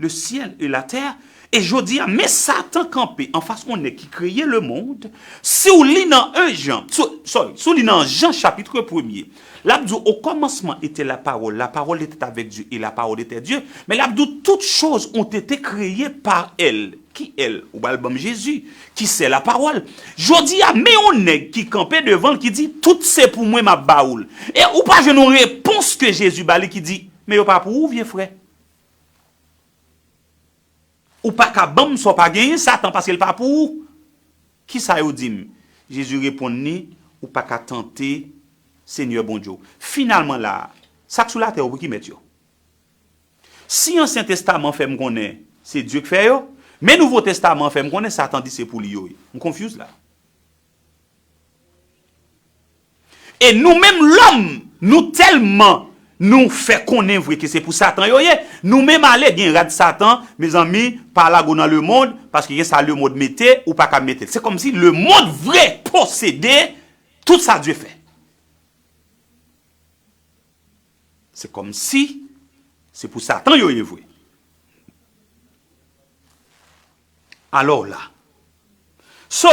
le ciel et la terre, e jodi a, men Satan kanpe anfas yon nèg ki kreye lemonn. Si w li nan en Jan, so- sorry, si w li nan Jan chapit premye, l ap di w, au commencement était la parole, la parole était avec Dieu et la parole était Dieu. Men l ap di w, toutes choses ont été créées par elle. Ki elle? Ou pral ban m Jezi, ki se la parole. Jodi a, men yon nèg ki kanpe devan l ki di, tout se pou mwen m ap ba ou l. E ou pa jwenn yon repons ke Jezi ba li ki di, men yo pa pou ou, vye frè. Ou pa ka ban m sa w pa genyen, Satan, paske l pa pou ou. Kisa yo di m? Jezi reponn li, ou pa ka tante Senyè Bondye w. Finalman la a, sa k sou latè yo pou ki mèt yo? Si Ansyen Testaman fè m konnen se Dye k fè yo, men Nouvo Testaman fè m konnen Satan di se pou li yo ye. M confuse la. E nou menm lòm, nou tèlman nou fè konnen vre ke se pou Satan yo ye, nou menm ale gen rad Satan, mezanmi, pa lago nan lemonn, paske gen sa lemonn mete, ou pa ka mete l. Se kòmsi lemonn vre posede tout sa Dye fè. Se kòmsi se pou Satan yo ye vre. Alò la. So,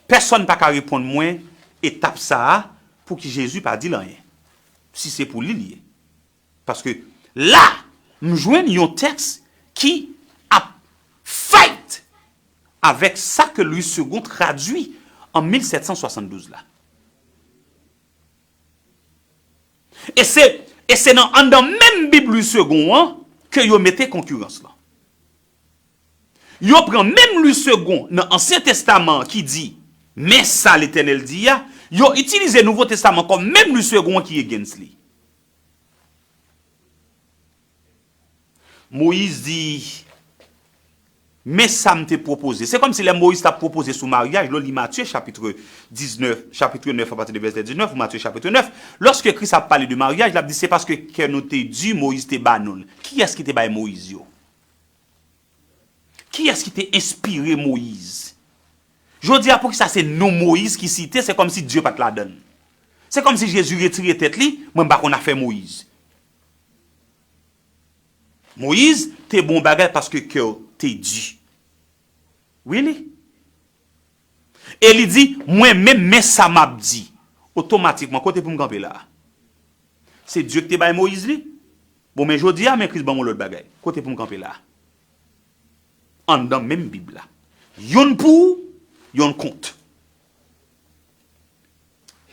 pèsonn pa ka reponn mwen etap sa a pou ki Jezi pa di l anyen. Si se pou li l ye. Paske la, m jwenn yon tèks ki ap fight avèk sa ke Louis Segond tradui an mil sèt san swasanndouz la. E se, e se nan anndan menm Bib Louis Segond an ke yo mete konkirans lan. Yo pran menm Louis Segond nan Ansyen Testaman an ki di, men sa Letènèl di a, yo itilize Nouvo Testaman kòm menm Louis Segond an ki against li. Moyiz di, men sa m te pwopoze. Se kòmsi lè Moyiz t ap pwopoze sou maryaj, lè w li Matye chapit diznèf, chapit nèf, apati de vèsè diznèf, ou Matye chapit nèf, lòske Kris ap pale de maryaj, l ap di, se paske kè nou te di, Moyiz te ba nou l. Kiyès ki te bay Moyiz yo? Kiyès ki te enspire Moyiz? Jodi a, poukisa se non Moyiz ki site, se kòmsi Dye pa t ladan l. Se kòmsi Jezi retire tèt li, mwen m pa konn afè Moyiz. Moyiz te bon bagay paske kè w te di. Really? E li di, mwen menm, men sa m ap di. Otomatikman, kote pou m kanpe la a? Se Dye ki te bay Moyiz li? Bon, men jodi a, men Kris ban m yon lòt bagay. Kote pou m kanpe la a? Anndan menm Bib la. Youn pou ou, youn kont.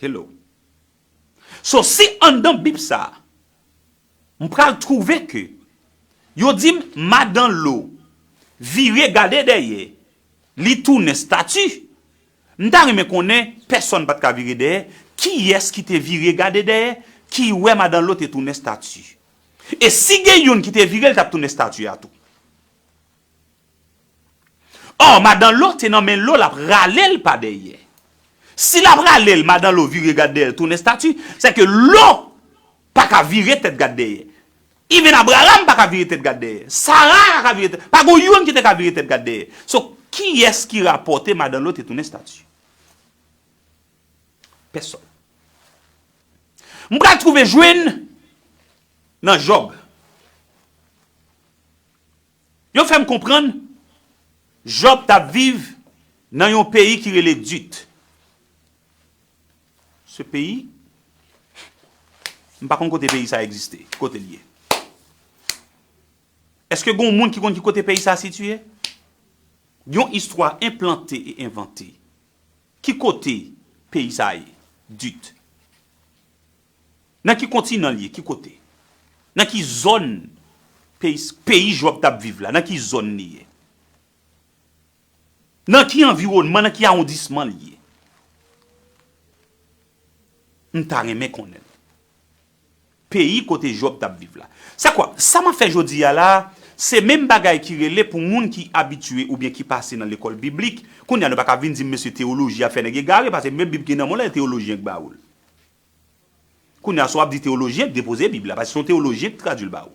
Hello. So, si anndan Bib sa a, m pral twouve ke yo di m madan Lo vire gade dèyè, li tounen estati. M ta renmen konnen, pèsonn pa t ka vire dèyè, kiyès ki te vire gade dèyè, ki wè madan Lo te tounen estati? E si gen youn ki te vire, l t ap tounen estati a tou. Ò, madan Lo te nan men Lo, l ap rale l pa dèyè. Si l ap rale l, madan Lo vire gad dèyè l, tounen estati, sèke Lo pa ka vire tèt gad dèyè. Even Abraram pa ka vire tèt gad dèyè. Sara pa ka vire tèt. Pa gon youn ki te ka vire tèt gad dèyè. So, kiyès ki rapòte madan Lo te tounen estati? Pèsonn. M pral twouve jwenn nan Jòb. Yo fè m konprann Jòb t ap viv nan yon peyi ki rele Dit. Se peyi, m pa konn kote peyi sa egziste, ki kote l ye. Èske gen yon moun ki konn ki kote peyi sa sitiye? Yon istwa enplante e envante. Ki kote peyi sa ye? Dit. Nan ki kontinan l ye? Ki kote? Nan ki zòn peyi, peyi Jòb t ap viv la? Nan ki zòn li ye? Nan ki anviwònman, nan ki awondisman li ye? M ta renmen konnen. Peyi kote Jòb t ap viv la. Sa kwa? Sa m ap fè jodi a la, se menm bagay ki rele pou moun ki abitye oubyen ki pase nan lekòl biblik. Kounye a, nou pa ka vin di m, mesye, teyoloji a fè nèg egare, paske menm Bib ki nan men w la, e teyolojyen k ba ou l. Kounye a, si w ap di teyolojyen, depoze Bib la, paske se yon teyolojyen ki tradui l ba ou.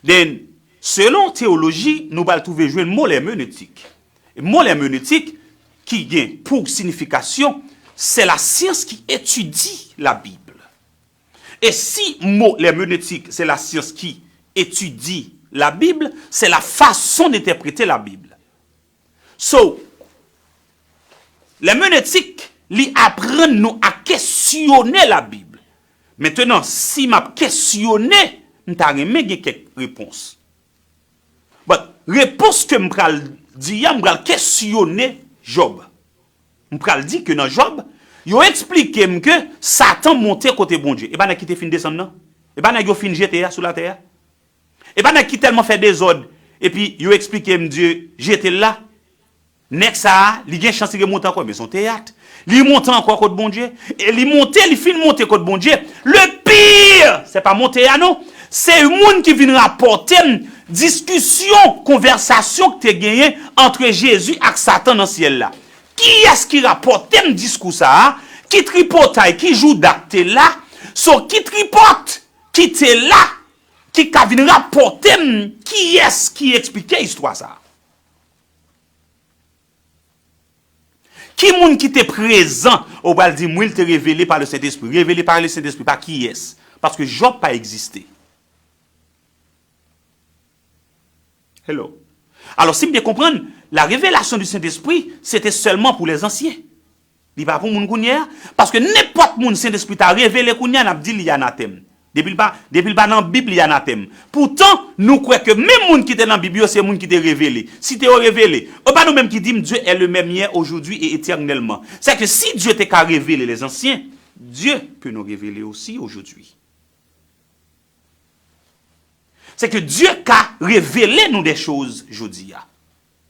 Then, selon teyoloji, nou pral twouve jwenn mo lèmenetik. Mo lèmenetik ki gen pou siyifikasyon, c'est la science qui étudie la Bible. E si mo lèmenetik, c'est la science qui étudie la Bible, c'est la façon d'interpréter la Bible. So, lèmenetik, li aprann nou a kesyone Labib. Mentenan, si m ap kesyone, m ta renmen gen kèk repons. But, repons ke m pral di a, m pral kesyone Jòb. M pral di ke nan Jòb, yo eksplike m ke Satan monte kote Bondye. E pa nèg ki te fin desann nan? E pa nèg yo fin jete a sou latè a? E pa nèg ki tèlman fè dezòd, epi yo eksplike m Dye jete l la? Nèg sa a, li gen chans li remonte ankò, men se yon teyat. Li monte ankò kot Bondye, e li monte, li fin monte kot Bondye. Le pire, se pa monte a non. Se moun ki vin rapòte m diskisyon, konvèsasyon ki te genyen ant Jezi ak Satan nan syèl la. Kiyès ki rapòte m diskou sa a? Ki tripotay, ki jouda k te la? So, ki tripòt ki te la, ki ka vin rapòte m kiyès ki eksplike istwa sa a? Ki moun ki te prezan? Ou pral di m, wi, l te revele pa le Sentespri. Revele pa le Sentespri, pa kiyès? Paske Jòb pa egziste. Hello. Alò, si m byen konprann, la révélation du Saint-Esprit, se te sèlman pou lèzansyen. Li pa pou moun kounye a. Paske nenpòt moun Sentespri ta revele kounye a, n ap di li anatèm. Depi l pa, depi l pa nan Bib, li anatèm. Poutan, nou kwè ke menm moun ki te nan Bib yo, se moun ki te revele. Si te yo revele, e pa nou menm ki di m, Dieu est le même hier, aujourd'hui et éternellement. Sèke si Dye te ka revele lèzansyen, Dieu peut nous révéler aussi aujourd'hui. Se ke Dye ka revele nou de choz jodi a.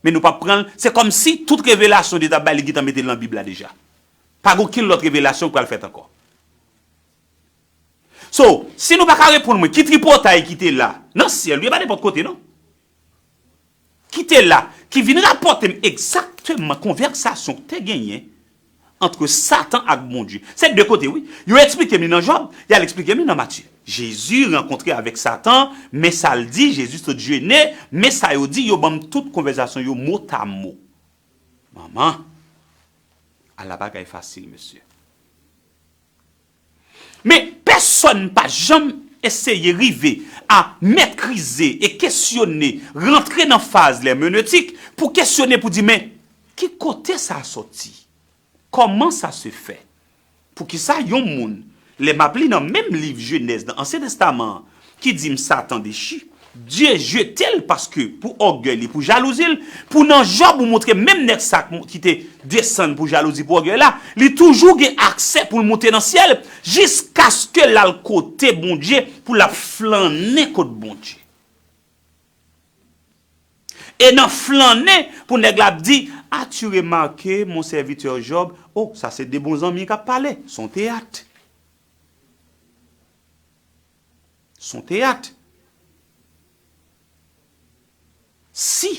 Men nou p ap pran l, se kòmsi tout revelasyon Dye t ap bay, li gentan mete l nan Bib la deja. Pa gen okenn lòt revelasyon k pral fèt ankò. So, si nou pa ka reponn mwen, ki tripotay ki te la nan syèl, wi, e pa nenpòt kote, non. Ki te la, ki vin rapòte m egzakteman konvèsasyon k te genyen ant Satan ak Bondye. Se de kote, wi. Yo eksplike m li nan Jòb, y al eksplike m li nan Matye. Jezi rankontre avèk Satan, men sa l di, Jezi sot jene, men sa yo di, yo ban m tout konvèsasyon yo motamo. Manman, ala bagay fasil, mesye. Men pèsonn pa janm eseye rive a metrize e kesyone, rantre nan faz lèmenetik pou kesyone, pou di, men ki kote sa soti? Comment ça se fait? Poukisa yon moun, lè m ap li nan menm liv Jenèz nan Ansyen Testaman an, ki di m Satan dechi, Dye jete l paske pou ògèy li, pou jalouzi l, pou nan Jòb ou montre menm nèg sa k mo-, ki te desann pou jalouzi, pou ògèy la, li toujou gen aksè pou l monte nan syèl, jiskaske l al kote Bondye, pou l ap flannen kot Bondye. E nan flannen, pou nèg la ap di, As-tu remarqué, mon serviteur Job? Oh, sa se de bon zanmi k ap pale. Se yon teyat. Se yon teyat. Si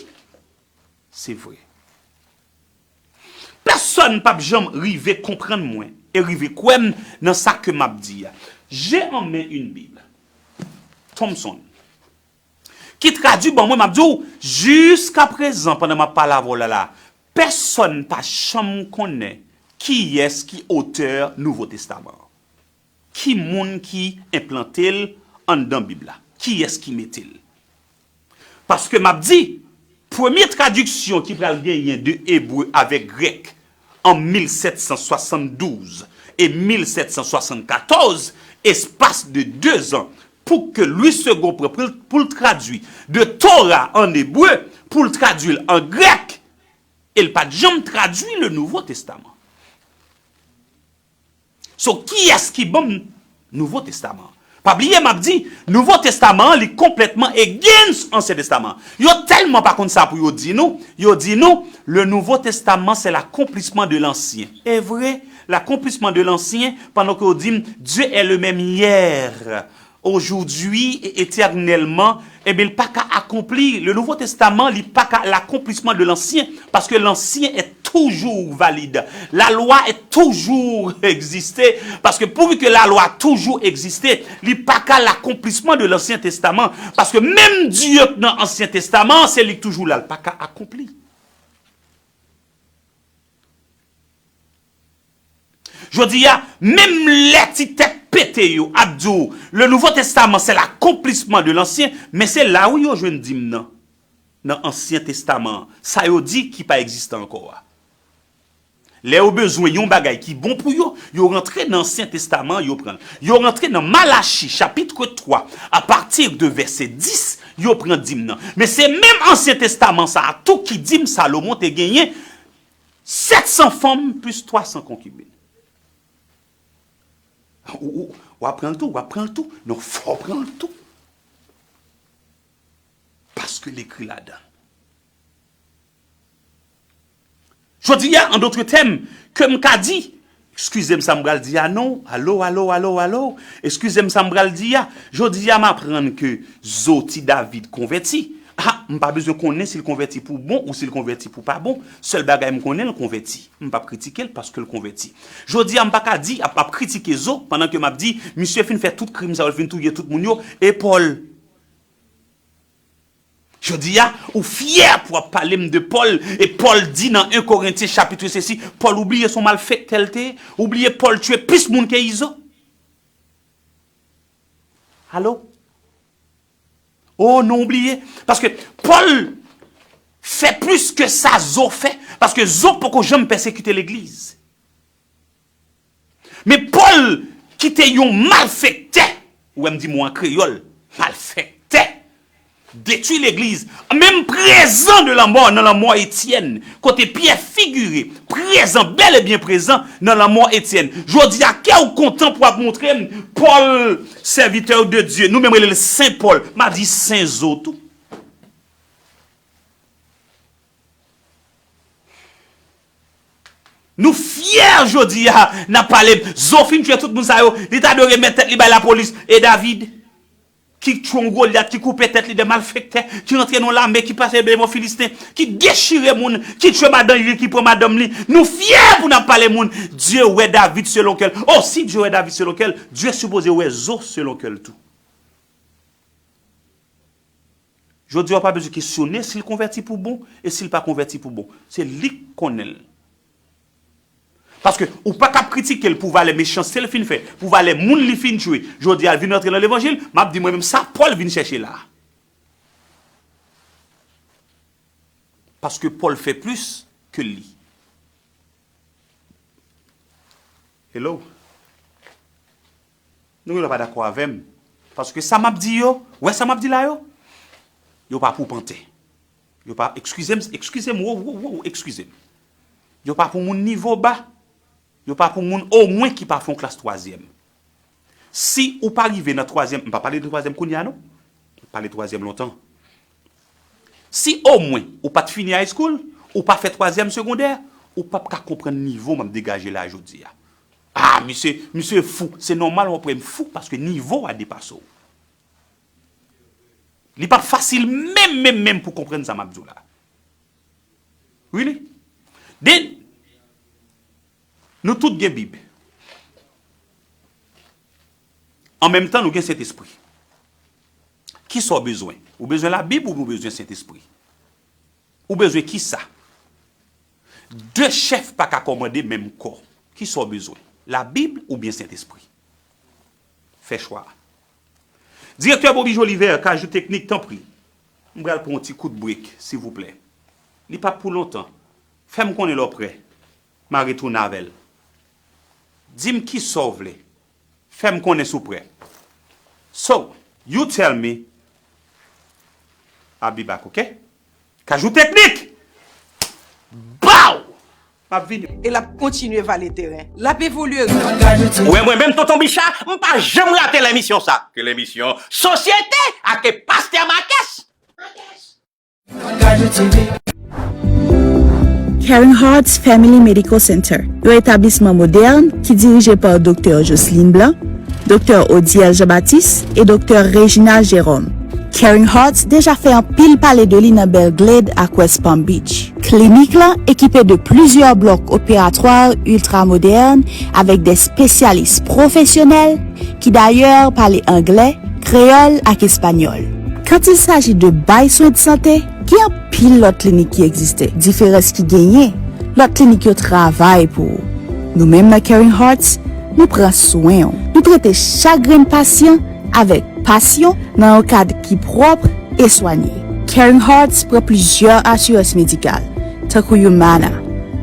se vre. Pèsonn p ap janm rive konprann mwen e rive kwè m nan sa ke m ap di a. J'ai en main une Bible Thompson ki tradui ban mwen, m ap di w, jiskaprezan, pandan m ap pale avè w la la, pèsonn pa janm konnen kiyès ki otè Nouvo Testaman an. Ki moun ki enplante l anndan Bib la? Kiyès ki mete l? Paske m ap di, premye tradiksyon ki pral genyen de ebre avèk grèk an mil sèt san swasanndouz e mil sèt san swasannkatòz, espas de de zan, pou ke Lwi Segon pran pou l, pou l tradui de Tora an ebre, pou l tradui l an grèk, e l pa t janm tradui le Nouvo Testaman. So, kiyès ki ban m Nouvo Testaman an? Pa bliye, m ap di, Nouvo Testaman an, li konplètman against Ansyen Testaman an. Yo tèlman pa konn sa pou yo di nou, yo di nou, le Nouveau Testament, c'est l'accomplissement de l'Ancien. E vre, l'accomplissement de l'Ancien, pandan ke yo di m, Dieu est le même hier, aujourd'hui et éternellement, ebyen, li pa ka akonpli. Le Nouveau Testament, li pa ka l'accomplissement de l'Ancien, paske l'Ancien est toujours valide. La loi est toujours existé. Paske pourvu que la loi toujours existé, li pa ka l'accomplissement de l'Ancien Testament. Paske menm Dye k nan Ansyen Testaman, se li k toujou la, l pa ka akonpli. Jodi a, menm lè ti tèt pete yo ap di w, le Nouveau Testament, c'est l'accomplissement de l'Ancien, men se la wi yo jwenn di m nan, nan Ansyen Testaman an. Sa yo di ki pa egziste ankò a. Lè yo bezwen yon bagay ki bon pou yo, yo rantre nan Ansyen Testaman an, yo pran l. Yo rantre nan Malachi, chapitre trois, à partir de verset dix, yo pran di m nan. Men se menm Ansyen Testaman sa a tou ki di m Salomon te genyen sèt san fanm plis twa san konkibin. Ou, ou, w ap pran l tou, w ap pran l tou. Non, fò w pran l tou. Paske l ekri ladan. Jodi a, an dòt tèm, ke m ka di, eskize m sa m pral di a non, alo, alo, alo, alo, eskize m sa m pral di a, jodi a m aprann ke Zo ti David konvèti. Ah, m pa bezwen konnen si l konvèti pou bon ou si l konvèti pou pa bon. Sèl bagay m konnen, l konvèti. M p ap kritike l paske l konvèti. Jodi a, m pa ka di, ap, ap kritike Zo, pandan ke m ap di, misye fin fè tout krim sa yo, l fin touye tout moun yo, e Pòl. Jodi a, ou fyè pou w ap pale m de Pòl, e Pòl di nan en Korentyen chapit sesi, Pòl ou bliye se yon malfektè l te ye, ou bliye Pòl tiye plis moun ke Izo. Alo? Oh non, ou bliye. Paske Pòl fè plis ke sa Zo fè. Paske Zo poko janm pèsekite legliz. Men Pòl, ki te yon malfektè, ou wè m di mo an kreyòl, malfektè, detwi legliz, menm prezan de lanmò, nan lanmò Etyèn, kote Pyè figire, prezan, bèl e byen prezan, nan lanmò Etyèn. Jodi a, kè w kontan pou w ap montre m, Pòl, sèvitè de Dye, nou menm rele l Sen Pòl, m a di Sen Zo tou. Nou fyè jodi a, n ap pale, Zo fin tchwe tout moun sa yo, li ta dwe remèt tèt li bay lapolis. E David, ki tchwe yon Golyat, ki koupe tèt li de malfektè, ki rantre nan lame, ki pase devan Filisten, ki dechire moun, ki tchwe madanm li, ki pran madanm li. Nou fyè pou n ap pale moun. Dye wè David selon kè l. Oh, si Dye wè David selon kè l, Dye sipoze wè Zo selon kè l tou. Jodi a, w pa bezwen kesyone si l konvèti pou bon e si l pa konvèti pou bon. Se li k konnen l. Paske ou pa ka ap kritike l pou valè mechanste l fin fè, pou valè moun li fin tchwe. Jodi a, l vin rantre nan levanjil, m ap di mwen menm sa Pòl vin chèche la. Paske Pòl fè plis ke li. Hello? Nou gen dwa pa dakò avè m. Paske sa m ap di yo, wè sa m ap di la yo, yo pa pou pantè. Yo pa, eskize m, eskize m, wo, wo, wo, eskize m. Yo pa pou moun nivo ba. Yo pa pou moun omwen ki pa fè yon klas twazyèm. Si ou pa rive nan twazyèm, m pa pale de twazyèm kounye a non. M pale twazyèm lontan. Si omwen ou pa t fini high school, ou pa fè twazyèm segondè, ou p ap ka konprann nivo m ap degaje la jodi a. Ah, misye, misye fou. Se nòmal w ap wè m fou paske nivo a depase w. Li p ap fasil menm, menm, menm pou konprann sa m ap di w la. Really? Then, nou tout gen Bib. An menm tan, nou gen Sentespri. Kisa w bezwen? Ou bezwen Labib oubyen ou bezwen Sentespri? Ou bezwen kisa? De chèf pa ka kòmande menm kò. Kisa w bezwen? Labib oubyen Sentespri? Fè chwa a. Direktè Bobby Jolivet, Kajou Teknik, tanpri. M pral pran yon ti kout break, silvouplè. Li p ap pou lontan. Fè m konnen lè w prè. M a retounen avè l. Di m kisa w vle. Fè m konnen si w prè. So, you tell me, I'll be back, ok? Kajou Teknik! Bow! M ap vini. E l ap kontinye vale teren. L ap evolye. Ou wè mwen menm Tonton Bicha, m pa janm rate lemisyon sa. Ke lemisyon Sosyete ak Pastè Marques. Caring Hearts Family Medical Center, yon etablisman modèn ki dirije pa Doktè Jocelyn Blanc, Doktè Odiel Jean-Baptiste e Doktè Reginald Jérôme. Caring Hearts deja fè anpil pale de li nan Bèl Glade ak West Palm Beach. Klinik lan ekipe de plizyè blòk operatwa iltra modèn avèk de espesyalis pwofesyonèl ki dayè pale anglè, kreyòl ak espanyòl. Quand il s'agit de bay swen de sante, gen anpil lòt klinik ki egziste. Diferans ki genyen, lòt klinik yo travay pou ou. Nou menm nan Caring Hearts, nou pran swen w. Nou trete chak grenn pasyan avèk pasyon nan yon kad ki pwòp e swanye. Caring Hearts pran plizyè asirans medikal, tankou Humana,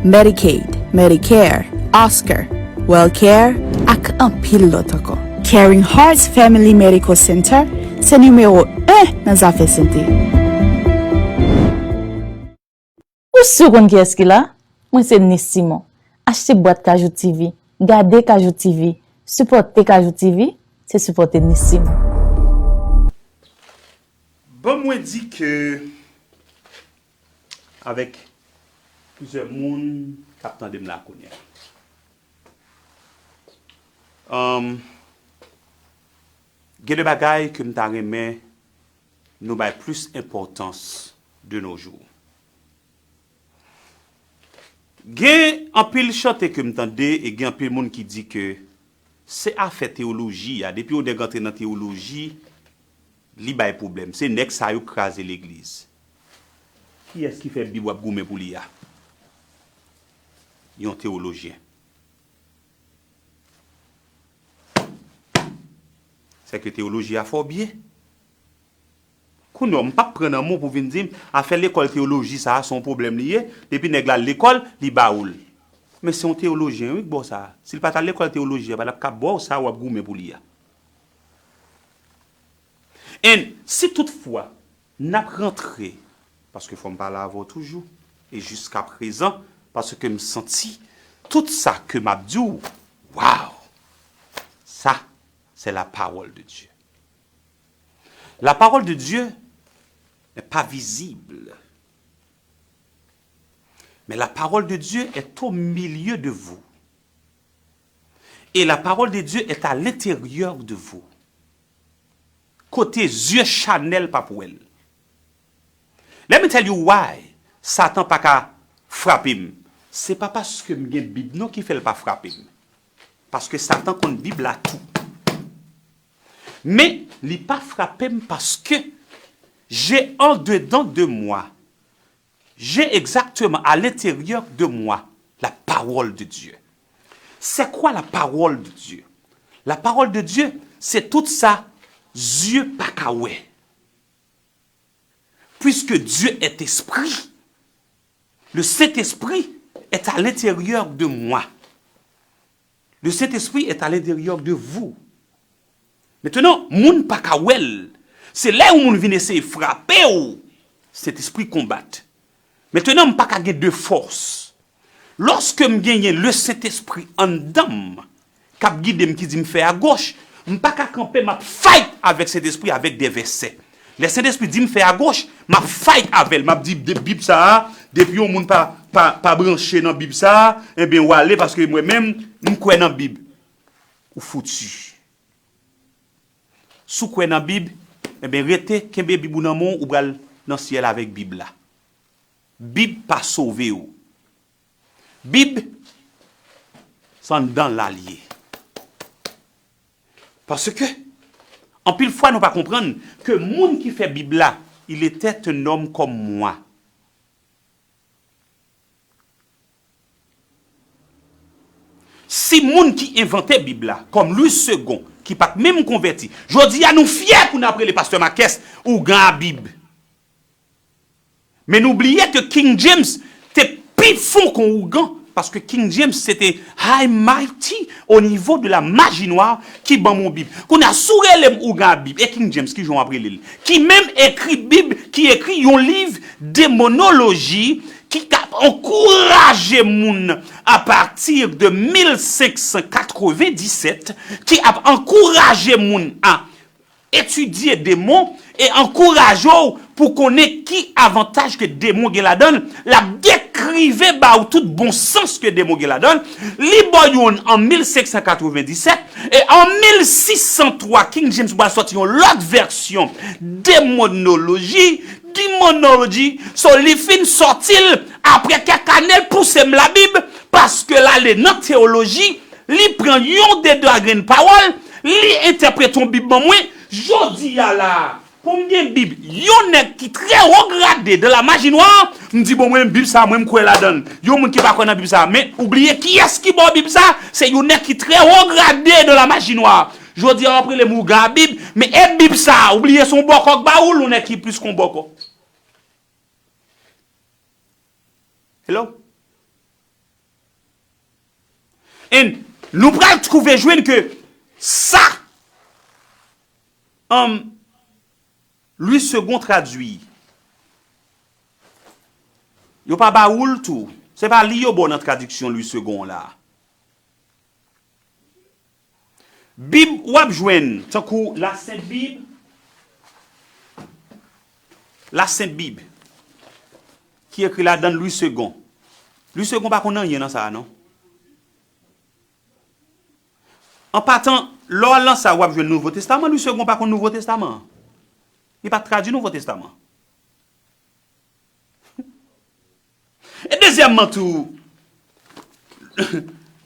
Medicaid, Medicare, Oscar, WellCare, ak anpil lòt ankò. Caring Hearts Family Medical Center se nimewo en nan zafè sante. Ou si w konn kiyès ki la? Mwen se Nice Simon. Achte bwat Kajou TV, gade Kajou TV, sipòte Kajou TV, se sipòte Nice Simon. Bon, mwen di ke avèk plizyè moun k ap tande m la kounye a. Um, gen de bagay ke m ta renmen nou bay plis enpòtans de nos jours. Gen anpil chante ke m tande e gen anpil moun ki di ke se afè teyoloji a, depi yon nèg antre nan teyoloji, li bay pwoblèm. Se nèg sa yo k kraze legliz. Kiyès ki fè Bib w ap goumen pou li a? Yon teyolojyen. Sèke teyoloji a fè w byen. Kounye a, m p ap pran nan men w pou w vin di m, afè lekòl teyoloji sa a, se yon pwoblèm li ye, depi nèg la al lekòl, li ba ou l. Men se yon teyolojyen, wi, k ba w sa a. Si l pa t al lekòl teyoloji a, pa t ap ka ba w sa a w ap goumen pou li a. And si toutfwa n ap rantre, paske fò m pale avè w toujou, e jiskaprezan, paske m santi tout sa ke m ap di w, waw! Sa, c'est la parole de Dieu. La parole de Dieu n'est pas visible, mais la parole de Dieu est au milieu de vous. Et la parole de Dieu est à l'intérieur de vous. Kote zye chanèl p ap wè l. Let me tell you why Satan pa ka frape m. Se pa paske m gen Bib non ki fè l pa frape m. Paske Satan konn Bib la tou. Men, li pa frape m paske j'ai en dedans de moi, j'ai exactement à l'intérieur de moi la parole de Dieu. C'est quoi la parole de Dieu? La parole de Dieu, c'est tout ça zye pa ka wè. Puisque Dieu est esprit, le Saint-Esprit est à l'intérieur de moi. Le Saint-Esprit est à l'intérieur de vous. Mentnan, moun pa ka wè l. Se lè yon moun vin eseye frape w, Sentespri konbat. Mentnan, m pa ka gen de fòs. Lòske m genyen le Sentespri anndan m, k ap gide m, ki di m fè agoch, m pa ka kanpe, m ap fight avèk Sentespri avèk de vèsè. Lè Sentespri di m fè agoch, m ap fight avè l, m ap di de Bib sa a, depi yon moun pa, pa, pa branche nan Bib sa a, enben w ale paske mwen menm, m kwè nan Bib. Ou fouti. Si w kwè nan Bib, enben rete, kenbe Bib ou nan men w, ou pral nan syèl avèk Bib la. Bib pa sove w. Bib, se anndan la l ye. Paske, anpil fwa nou pa konprann ke moun ki fè Bib la, il était un homme comme moi. Si moun ki envante Bib la, kòm Louis Segond, ki pa t menm konvèti, jodi a nou fyè pou n ap rele Pastè Marques ougan a Bib. Men nou bliye ke King James te pi fon ke yon ougan, paske King James se te high mighty o nivo de la maji nwa ki ban m yon Bib. Kounye a, si w rele m ougan a Bib, e King James, kijan w ap rele l? Ki menm ekri Bib, ki ekri yon liv demonoloji, ki t ap ankouraje moun apati de mil senk san katrevenndisèt, ki ap ankouraje moun a etidye demon e ankouraje w pou konnen ki avantaj ke demon gen ladan l, l ap dekrive ba ou tout bon sans ke demon gen ladan l. Li ba w youn an mil senk san katrevenndisèt, e an mil sis san twa, King James pral sòti yon lòt vèsyon, demonoloji, demonoloji. So, li fin sòti l apre kèk ane, l pouse m Labib, paske l ale nan teyoloji, li pran yon de twa grenn pawòl, li entèprete yon Bib ban mwen. Jodi a la, pou m gen Bib, yon nèg ki trè wo grade de la maji nwa, m di, bon, mwen, Bib sa, mwen, m kwè ladan l. Yon moun ki pa kwè nan Bib sa, men ou bliye kiyès ki ba w Bib sa, se yon nèg ki trè wo grade de la maji nwa. Jodi a, w ap rele m ougan a Bib, men e Bib sa, ou bliye se yon bòkò k ba ou l, yon nèg ki plis ke yon bòkò. Hello? And nou pral twouve jwenn ke sa, um, Louis Segond tradui, yo pa ba ou l tou. Se pa li yo ba w nan tradiksyon Louis Segond la. Bib w ap jwenn, tankou Lasent Bib, Lasent Bib, ki ekri ladan l Louis Segond. Louis Segond pa konn anyen nan sa a, non. An patan, lè w al nan sa a, w ap jwenn Nouvo Testaman, Louis Segond pa konn Nouvo Testaman an. Li pa t tradui Nouvo Testaman. E dezyèmman tou,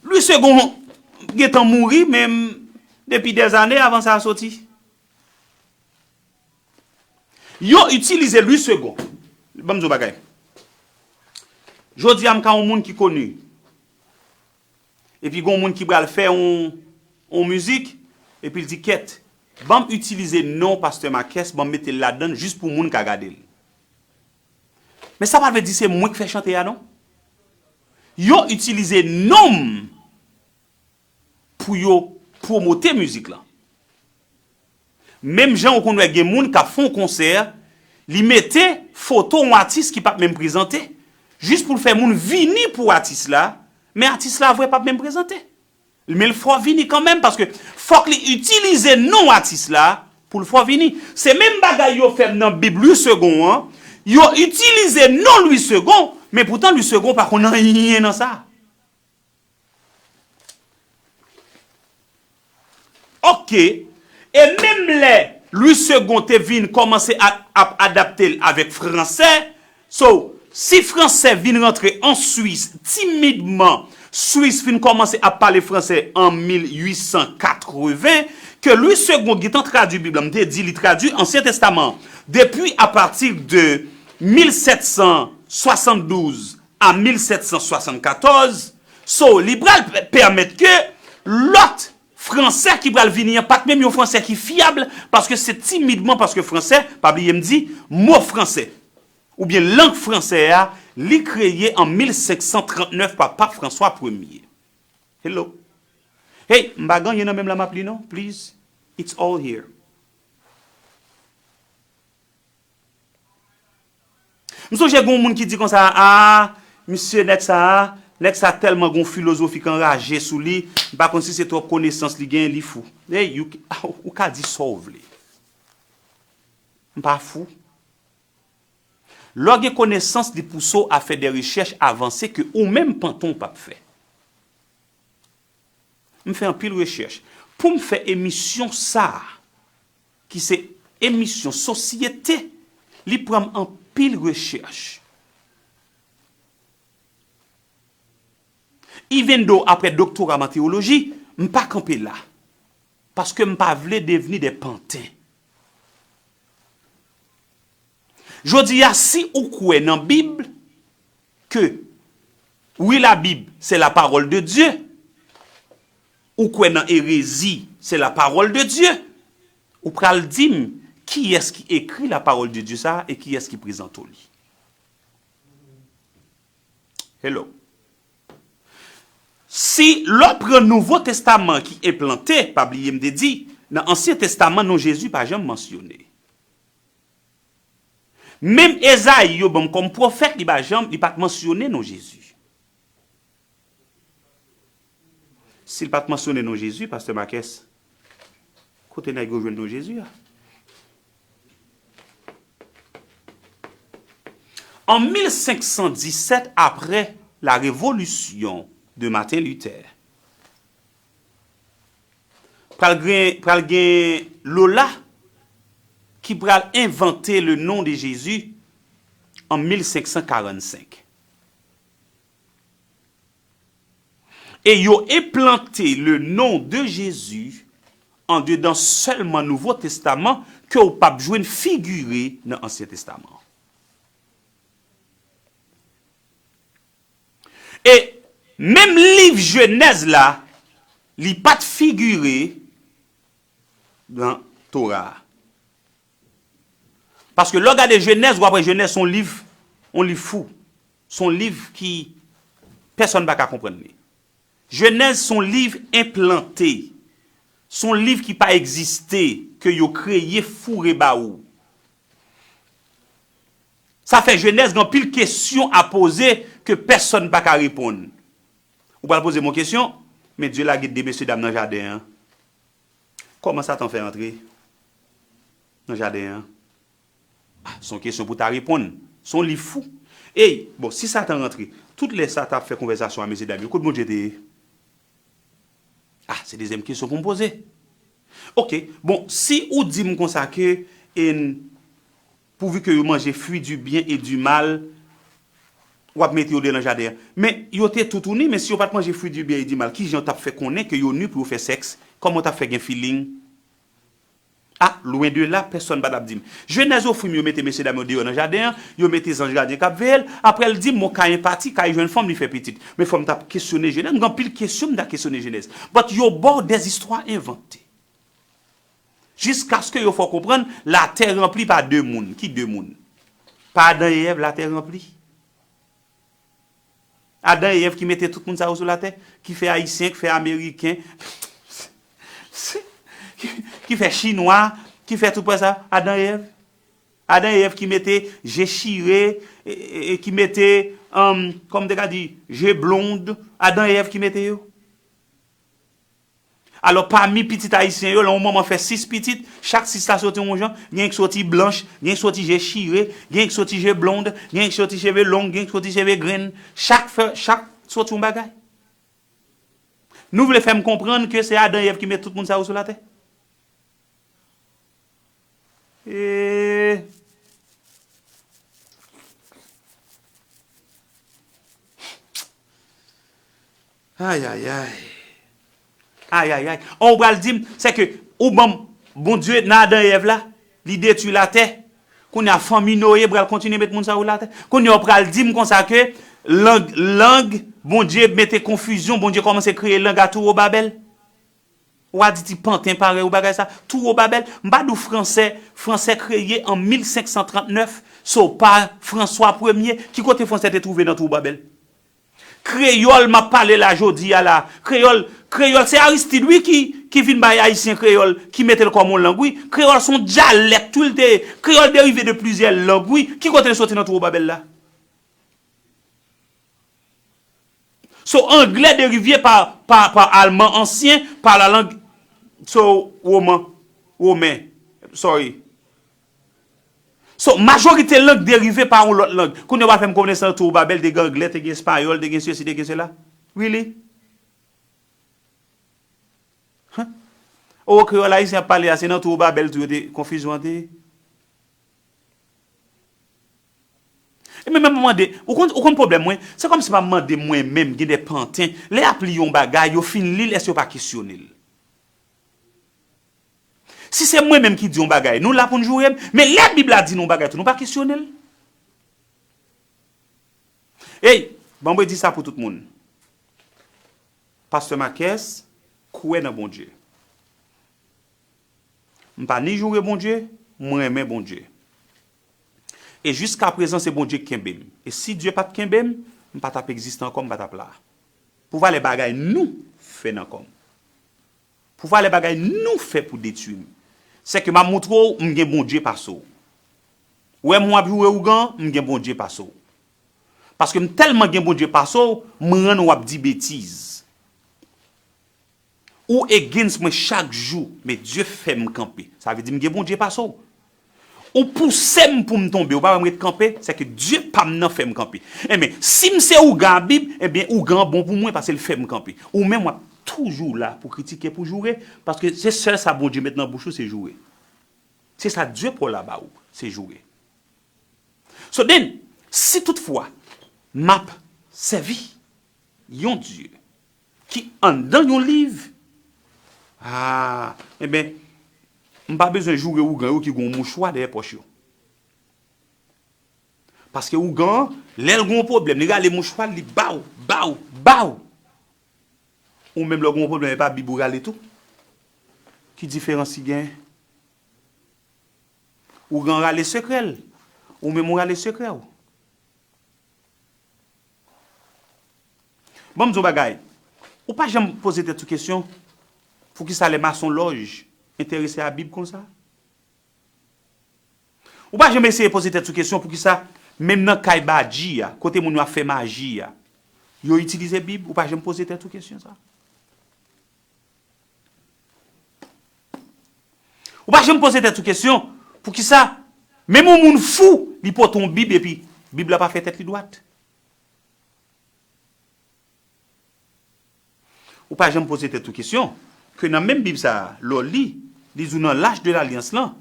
Louis Segond gentan mouri, men depi dèzane avan sa a soti. Yo itilize Louis Segond. Ban m di w bagay. Jodi a, m ka yon moun ki koni. Epi gen yon moun ki pral fè yon, yon mizik, epi l di, kèt, ban m itilize non Pastè Makès, ban m mete l ladan l jis pou moun ka gade l. Men sa pa vle di se mwen k fè chante a, non. Yo itilize non m pou yo pwomote mizik lan. Menm jan ou konn wè gen moun k ap fè yon konsè, li mete foto yon atis ki p ap menm prezante, jis pou l fè moun vini pou atis la, men atis la vre p ap menm prezante. Men l fè w vini kanmenm, paske fòk li itilize non atis la pou l fè w vini. Se menm bagay yo fè m nan Bib Louis Segond an, yo itilize non Louis Segond, men poutan Louis Segond pa konn anyen nan sa. Ok. E menm lè Louis Segond te vin kòmanse a, ap adapte l avèk fransè, so, si fransè vin rantre an Swis timidman, Swis fin kòmanse ap pale fransè an mil uit san katreven, ke Louis Segond gentan tradui Bib la, m te di li tradui Ansyen Testaman an, depi apati de mil sèt san swasanndouz a mil sèt san swasannkatòz, so, li pral p-, pèmèt ke lòt fransè ki pral vini an pa t menm yon fransè ki fyab, paske se timidman, paske fransè, pa bliye m di, mo fransè, oubyen lang fransè a, li kreye an mil senk san trannèf pa Pap Franswa Premye. Hello. Hey, m pa gen anyen nan men m la m ap li non, please. It's all here. M sonje gen yon moun ki di konsa, a, misye nèg sa a, nèg sa tèlman gen yon filozofi k anraje sou li, m pa konn si se twòp konesans li gen, li fou. Hey, you, ou ka di sa w vle. M pa fou. Lè w gen konesans, li pouse w a fè de rechèch avanse ke ou menm pantan w p ap fè. M fè anpil rechèch. Pou m fè emisyon sa a, ki se emisyon sosyete, li pran m anpil rechèch. Even though apre doktora m an teyoloji, m pa kanpe la. Paske m pa vle devni de panten. Jodi a, si ou kwè nan Bib, ke, wi, la Bib, se la parole de Dieu, ou kwè nan erezi, se la parole de Dieu, ou pral di m kiyès ki ekri la parole de Dieu sa a e kiyès ki prezante w li. Hello. Si lè w pran Nouvo Testaman ki enplante, pa bliye m te di, nan Ansyen Testaman, non Jezi pa janm mansyone. Menm Ezayi yo ban m kòm pwofèt, li pa janm, li pa t mansyone non Jezi. Si l pa t mansyone non Jezi, Pastè Makès, kote nèg yo jwenn non Jezi a? An mil senk san disèt, apre la révolution de Martin Luther, pral gen, pral gen Lola ki pral envante le nom de Jésus an mil senk san karannsenk. E yo enplante le nom de Jésus andedan sèlman Nouvo Testaman ke w p ap jwenn figire nan Ansyen Testaman. E menm liv Jenèz la, li pa t figire nan Tora a. Paske lè w gade Jenèz, w ap wè Jenèz se yon liv, yon liv fou. Se yon liv ki pèsonn pa ka konprann li. Jenèz se yon liv enplante. Se yon liv ki pa egziste, ke yo kreye foure ba ou. Sa fè Jenèz gen anpil kesyon a poze ke pèsonn pa ka reponn. Ou pral poze m yon kesyon, men Dye lage de mesye dam nan jaden an. Kòman Satan fè antre nan jaden an? Ah, se yon kesyon pou ta reponn. Se yon liv fou. Ey, bon, si Satan rantre, tout lè Satan ap fè konvèsasyon a mesye dam yo, kot Bondye te ye? Ah, se dezyèm kesyon pou m poze. Oke, bon, si ou di m konsa ke, en, pourvu que yo manje fruit du bien et du mal, w ap mete yo deyò nan jaden an. Men, yo te toutouni, men si yo pa t manje fruit du bien et du mal, kijan yo t ap fè konnen ke yo ni pou yo fè sèks? Kòman yo t ap fè gen feeling? Ah, lwen de la, pèsonn pa t ap di m. Jenèz ofri m yo mete mesye dam yo deyò nan jaden an, yo mete zanj gadyen k ap veye l, apre l di m, bon, Kayen pati, Kayen jwenn fanm, li fè pitit. Men fò m t ap kesyone Jenèz, m gen anpil kesyon m ta kesyone Jenèz. But yo ba w des histoires inventées. Jiskaske yo fè w konprann, latè ranpli pa de moun. Ki de moun? Pa Adan e Èv, latè ranpli. Adan e Èv ki mete tout moun sa yo sou latè, ki fè Ayisyen, ki fè Ameriken, ki, ki fè Chinwa, ki fè tout pwen sa, Adan e Èv. Adan e Èv ki mete je chire, e, e, e ki mete, um, kòman m te ka di, je blond, Adan e Èv ki mete yo. Alò, pami pitit ayisyen yo, lè yon manman fè sis pitit, chak sis la soti yon jan, gen ki soti blanch, gen ki soti je chire, gen ki soti je blond, gen ki soti cheve long, gen ki soti cheve grenn. Chak fè, chak soti yon bagay. Nou vle fè m konprann ke se Adan e Èv ki met tout moun sa yo sou latè? E Ayayay. Ayayay. An, ou pral di m, se ke ou ban m Bondye nan Adan e Èv la, li detwi latè. Kounye a, fanmi Noye pral kontinye met moun sa yo latè. Kounye a, ou pral di m konsa ke lang, lang, Bondye mete konfizyon, Bondye kòmanse kreye lang a Towo Babèl. Ou a di ti panten parèy ou bagay sa. Towo Babèl, m pa di w fransè, fransè kreye an mil senk san trant nèf, so pa Franswa Premye. Ki kote fransè te twouve nan Towo Babèl? Kreyòl m ap pale la jodi a la. Kreyòl, kreyòl se Aristid wi ki, ki vin bay ayisyen kreyòl, ki mete l kòm yon lang wi. Kreyòl se yon dyalèk tou l te ye. Kreyòl derive de plizyè lang wi. Ki kote l soti nan Towo Babèl la? So, anglè derivye pa, pa, pa alman ansyen, pa lalang, so, woman, women, sorry. So, majorite lang derive pa yon lòt lang. Kounye a w al fè m konnen se nan Towo Babèl, te gen anglè, te gen espayòl, te gen sesi, te gen sela. Really? Huh? O, kreyòl ayisyen ap pale a, se nan Towo Babèl tou yo te, konfizyon an te ye. E men, men m mande, ou konn, ou konn pwoblèm mwen? Se kòmsi m ap mande mwen menm, gen de panten, lè y ap li yon bagay, yo fin li l, èske yo pa kesyone l? Si se mwen menm ki di yon bagay, nou la pou n joure m, men lè Bib la di nou yon bagay tou, nou pa kesyone l? Ey, ban mwen di sa pou tout moun. Pastè Marques kwè nan Bondye. M pa ni joure Bondye, mwen renmen Bondye. E jiskaprezan, se Bondye k kenbe m. E si Dye pa t kenbe m, m pa t ap egziste ankò, m pa t ap la. Pou valè bagay nou fè nan kò m. Pou valè bagay nou fè pou detwi m. Sèke m ap montre w, m gen Bondye pase w. Ou wè m w ap joure ougan, m gen Bondye pase w. Paske m tèlman gen Bondye pase w, m rann w ap di betiz. Ou against mwen chak jou, men Dye fè m kanpe. Sa vle di m gen Bondye pase w. Ou pouse m pou m tonbe, ou pa wè m ret kanpe, sèke Dye pa m nan fè m kanpe. Enben, si m se ougan a Bib, enben, ougan an bon pou mwen, paske l fè m kanpe. Ou menm, w ap toujou la pou kritike, pou joure, paske se sèl sa Bondye met nan bouch ou, se joure. Se sa Dye pa w la ba ou, se joure. So then, si toutfwa m ap sèvi yon Dye ki anndan yon liv, a, enben, m pa bezwen joure ougan yo ki gen yon mouchwa dèyè pòch yo. Paske ougan an, lè l gen yon pwoblèm, li rale mouchwa l, li ba w, ba w, ba w. Ou menm, lè w gen yon pwoblèm, e pa Bib ou rale tou? Ki diferans ki genyen? Ougan an rale sekrè l, ou menm ou rale sekrè w. Ban m di w bagay, ou pa janm poze tèt ou kesyon, poukisa lè masonlòj enterese a Bib konsa? Ou pa janm eseye poze tèt ou kesyon poukisa, menm nan kay badji a, kote moun yo ap fè maji a, yo itilize Bib? Ou pa janm poze tèt ou kesyon sa? Ou pa janm poze tèt ou kesyon poukisa, menm yon moun fou, li pote yon Bib epi Bib la pa fè tèt li dwat? Ou pa janm poze tèt ou kesyon ke nan menm Bib sa a, lè w li, li di w nan L'Arche de l'Alliance lan,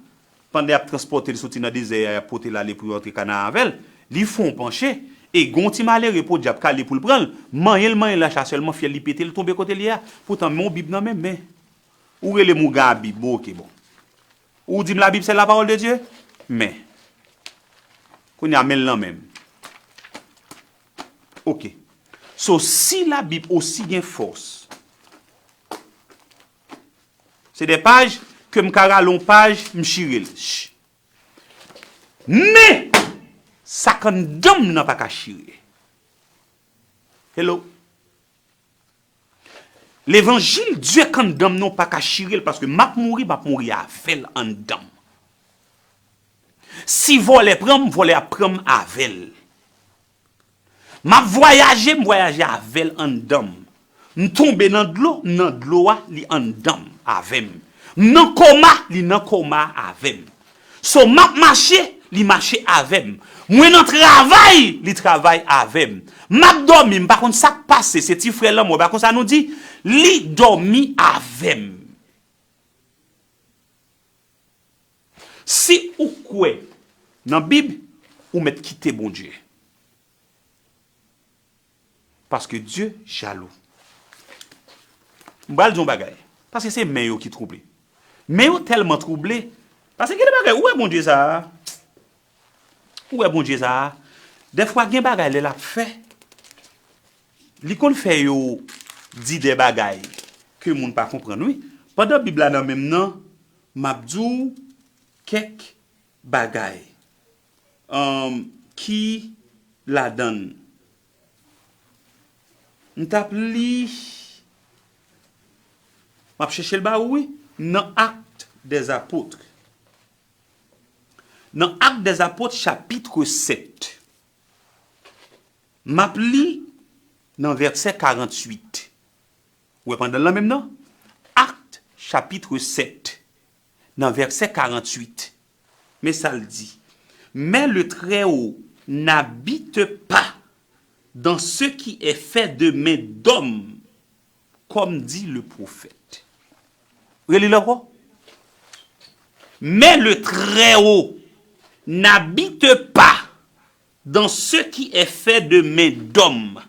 pandan y ap transpòte l soti nan dezè a, y ap pote l ale pou yo antre Kana avè l, li fè yon panche, e gen yon ti malere podyab k ale pou l pran l, manyen l, manyen l, lach la sèlman fyèl li pete, l tonbe kote l ye a. Poutan, men yon Bib nan men, men. Ou rele m ougan a Bib, bon, oke, bon. Ou di m la Bible c'est la parole de Dieu? Men. Kounye a, men l nan men m. Oke. So, si la Bib osi gen fòs, se de paj ke m ka rale yon paj, m chire l. Ch. Men, sa k anndan m nan pa ka chire. Hello? Levanjil Dye k anndan m nan, w pa ka chire l, paske m ap mouri, m ap mouri avè l anndan m. Si vòlè pran m, vòlè ap pran m avè l. M ap vwayaje, m vwayaje avè l anndan m. M tonbe nan dlo, m nan dlo a, li anndan m, avè m. M nan koma, li nan koma a, avè m. So, m ap mache, li mache avè m. Mwen nan travay, li travay avè m. M ap dòmi, m pa konn sa k pase, se ti frè lanmò, pa konsa nou di, li dòmi avè m. Si ou kwè nan Bib, ou mèt kite Bondye. Paske Dye jalou. M pral di yon bagay. Paske se men yo ki twouble. Men yo tèlman twouble. Paske gen de bagay, ou wè Bondye sa a. Ou wè Bondye sa a. Dèfwa gen bagay lè l ap fè. Li konn fè yo di de bagay ke moun pa konprann, wi. Pandan Bib la nan men m nan, m ap di w kèk bagay, um, ki ladan l. M t ap li, m ap chèche l ba ou, wi, nan Actes des Apôtres. Nan Actes des Apôtres, chapitre sept. M ap li nan vèsè karannwit. Ou wè pandan l lan menm nan? Actes, chapitre sept, nan vèsè karannwit. Men sa l di. Mais le Très-Haut n'habite pas dans ce qui est fait de main d'homme, comme dit le prophète. Reli l ankò. Mais le Très-Haut n'habite pas dans ce qui est fait de main d'homme,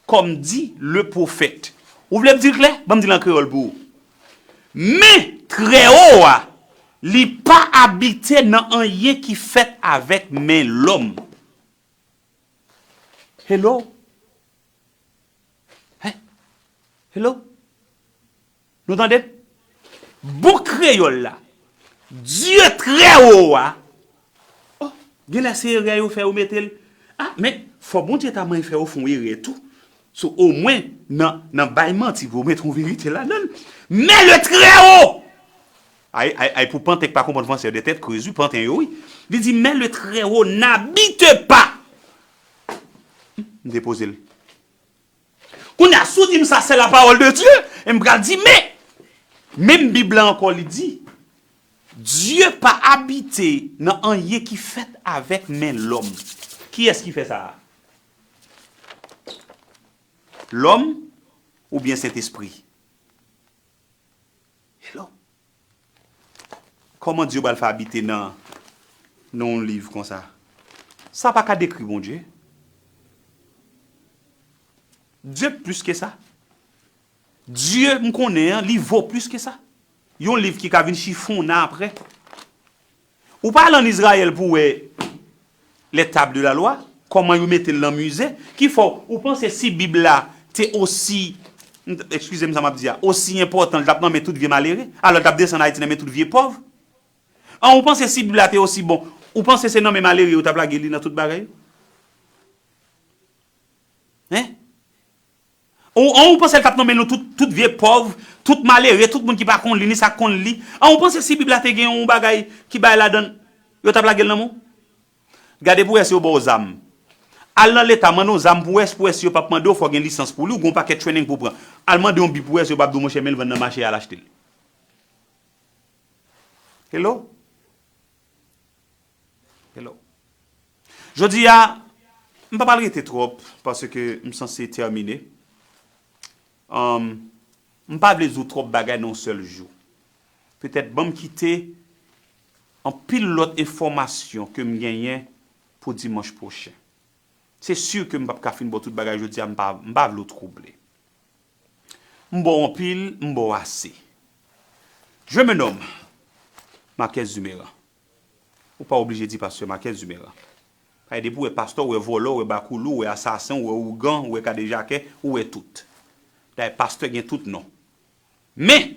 comme dit le prophète. Ou vle m di l klè? Ban m di l an kreyòl pou ou. Men Trèwo a, li pa abite nan anyen ki fèt avèk men lòm. Hello? Hein? Hello? Nou tande? Bon kreyòl la. Dye Trèwo a. Oh, genlè se erè yo fè yo mete l. Ah, men fò Bondye ta manyen fè yo fè yon erè tou. So, omwen, nan, nan bay manti pou yo mete yon verite ladan l. Men le Trèwo! Ay, ay, ay, pou panten k pa konprann fransè, de tèt krez, wi, panten yo, wi. Li di, mais le Très-Haut n'habite pas. M depoze l. Kounye a, si w di m sa, c'est la parole de Dieu, e m pral di, men, menm Bib la ankò, li di, Dye pa abite nan anyen ki fèt avèk men lòm. Kiyès ki fè sa a? Lòm oubyen Sentespri? Hello? Kòman Dye pral fè abite nan, nan yon liv konsa? Sa pa ka dekri Bondye. Dye plis ke sa. Dye m konnen an, li vo plis ke sa. Yon liv ki ka vin chifonnen apre. Ou pa al ann Izrayèl pou w wè les tables de la loi, kòman yo mete l nan mize, ki fè w, ou panse si Bib la te osi, eskize m sa m ap di a, osi enpòtan, l t ap nan men tout vye malere, alò l t ap desann Ayiti nan men tout vye pòv? An, ou panse si Bib la te osi bon, ou panse se nan men malere yo t ap lage li nan tout bagay yo? Hein? Ou, an, ou panse l t ap nan men nou tout, tout vye pòv, tout malere, tout moun ki pa konn li, ni sa k konn li? An, ou panse si Bib la te gen yon bagay ki bay ladan l, yo t ap lage l nan men w? Gade pou w wè si yo ba w zam. Al nan leta, mande w zam pou w wè, pou w wè si yo p ap mande w, fò w gen lisans pou li, ou gen yon pakèt training pou w pran. Al mande yon Bib pou w wè si yo p ap di w, monchè, men l vann nan mache, al achte l. Hello? Hello. Jodi a, m pa pral rete twòp, paske m sanse tèmine. Um, m pa vle di w twòp bagay nan yon sèl jou. Petèt ban m kite anpil lòt enfòmasyon ke m genyen pou dimanch pwochen. Se si ke m p ap ka fin ba w tout bagay jodi a, m pa, m pa vle w twouble. M ba w anpil, m ba w ase. Je me nomme Marquez Zumera. Ou pa oblije di pastè Marquez Zumera. Paske depi ou wè pastè, ou wè vòlò, ou wè bakoulou, ou wè asasen, ou wè ougan, ou wè kadejakè, ou wè tout. Dayè, pastè gen tout non. Men,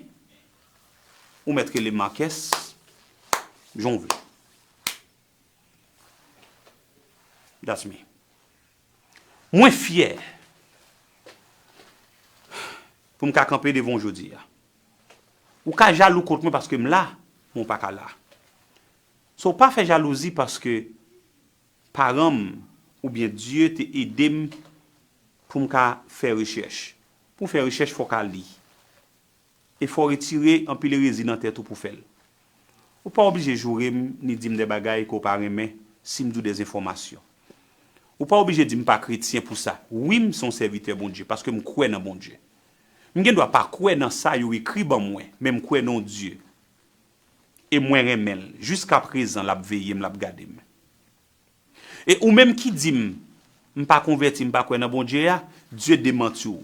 ou mèt rele m Marquez, jan w vle. That's me. Mwen fyè pou m ka kanpe devan w jodi a. Ou ka jalou kont mwen paske m la, men w pa ka la. So, pa fè jalouzi paske paran m oubyen Dye te ede m pou m ka fè rechèch. Pou w fè rechèch, fò w ka li. E fò w retire anpil erezi nan tèt ou pou w fè l. Ou pa oblije joure m ni di m de bagay ke w pa renmen si m di w de enfòmasyon. Ou pa oblije di m pa kretyen pou sa. Wi, m se yon sèvitè Bondye, paske m kwè nan Bondye. M gen dwa pa kwè nan sa yo ekri ban mwen, men m kwè nan yon Dye. E mwen renmen l. Jiska prezan, l ap veye m, l ap gade m. E ou menm ki di m, m pa konvèti, m pa kwè nan Bondye a, Dye demanti w.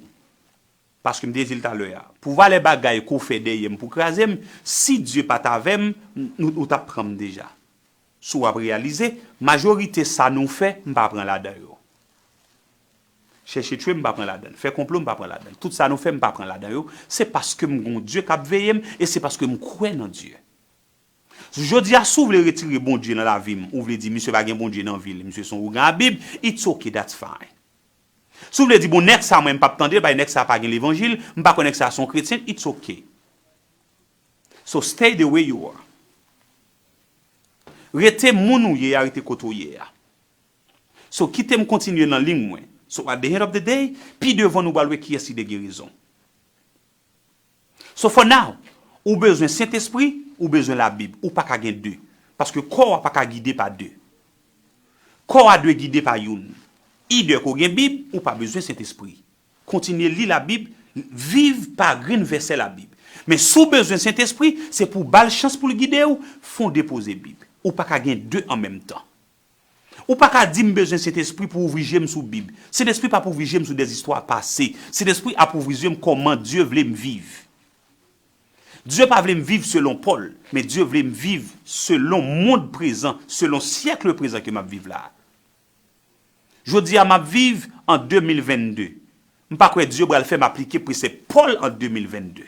Paske m te di l talè a. Pou valè bagay ke w fè dèyè m pou kraze m, si Dye pa t avè m, m, ou, ou t ap pran m deja. Si w ap reyalize, majorite sa nou fè, m pa pran ladan yo. Chèche tchwe, m pa pran ladan l. Fè konplo, m pa pran ladan l. Tout sa nou fè, m pa pran ladan yo. Se paske m gon Dye k ap veye m, e se paske m kwè nan Dye. Jodi a, si w vle retire Bondye nan lavi m, ou vle di misye pa gen Bondye nan vi l, misye se yon ougan a Bib, it's okay, that's fine. Si w vle di, bon, nèg sa, mwen, m p ap tande l, paske nèg sa pa gen levanjil, m pa kwè nèg sa se yon kretyen, it's okay. So stay the way you are. Rete moun ou ye a, rete kote w ye a. So, kite m kontinye nan liy mwen. So, at the end of the day, pi devan nou pral wè kiyès ki te gen rezon. So, for now, ou bezwen Sentespri, ou bezwen Labib. Ou pa ka gen de. Paske kò a pa ka gide pa de. Kò a dwe gide pa youn. Either ke w gen Bib, ou pa bezwen Sentespri. Kontinye li Labib, viv pa grenn vèsè Labib. Men si w bezwen Sentespri, se pou w ba l chans pou l gide w, fè w depoze Bib. Ou pa ka gen de an menm tan. Ou pa ka di m bezwen Sentespri pou ouvri je m sou Bib. Sentespri p ap ouvri je m sou dèzistwa pase. Sentespri ap ouvri je m kòman Dye vle m viv. Dye pa vle m viv selon Pòl, men Dye vle m viv selon mond prezan, selon syèk prezan ke m ap viv la a. Jodi a, m ap viv an de mil vennde. M pa kwè Dye pral fè m aplike presèp Pòl an de mil vennde.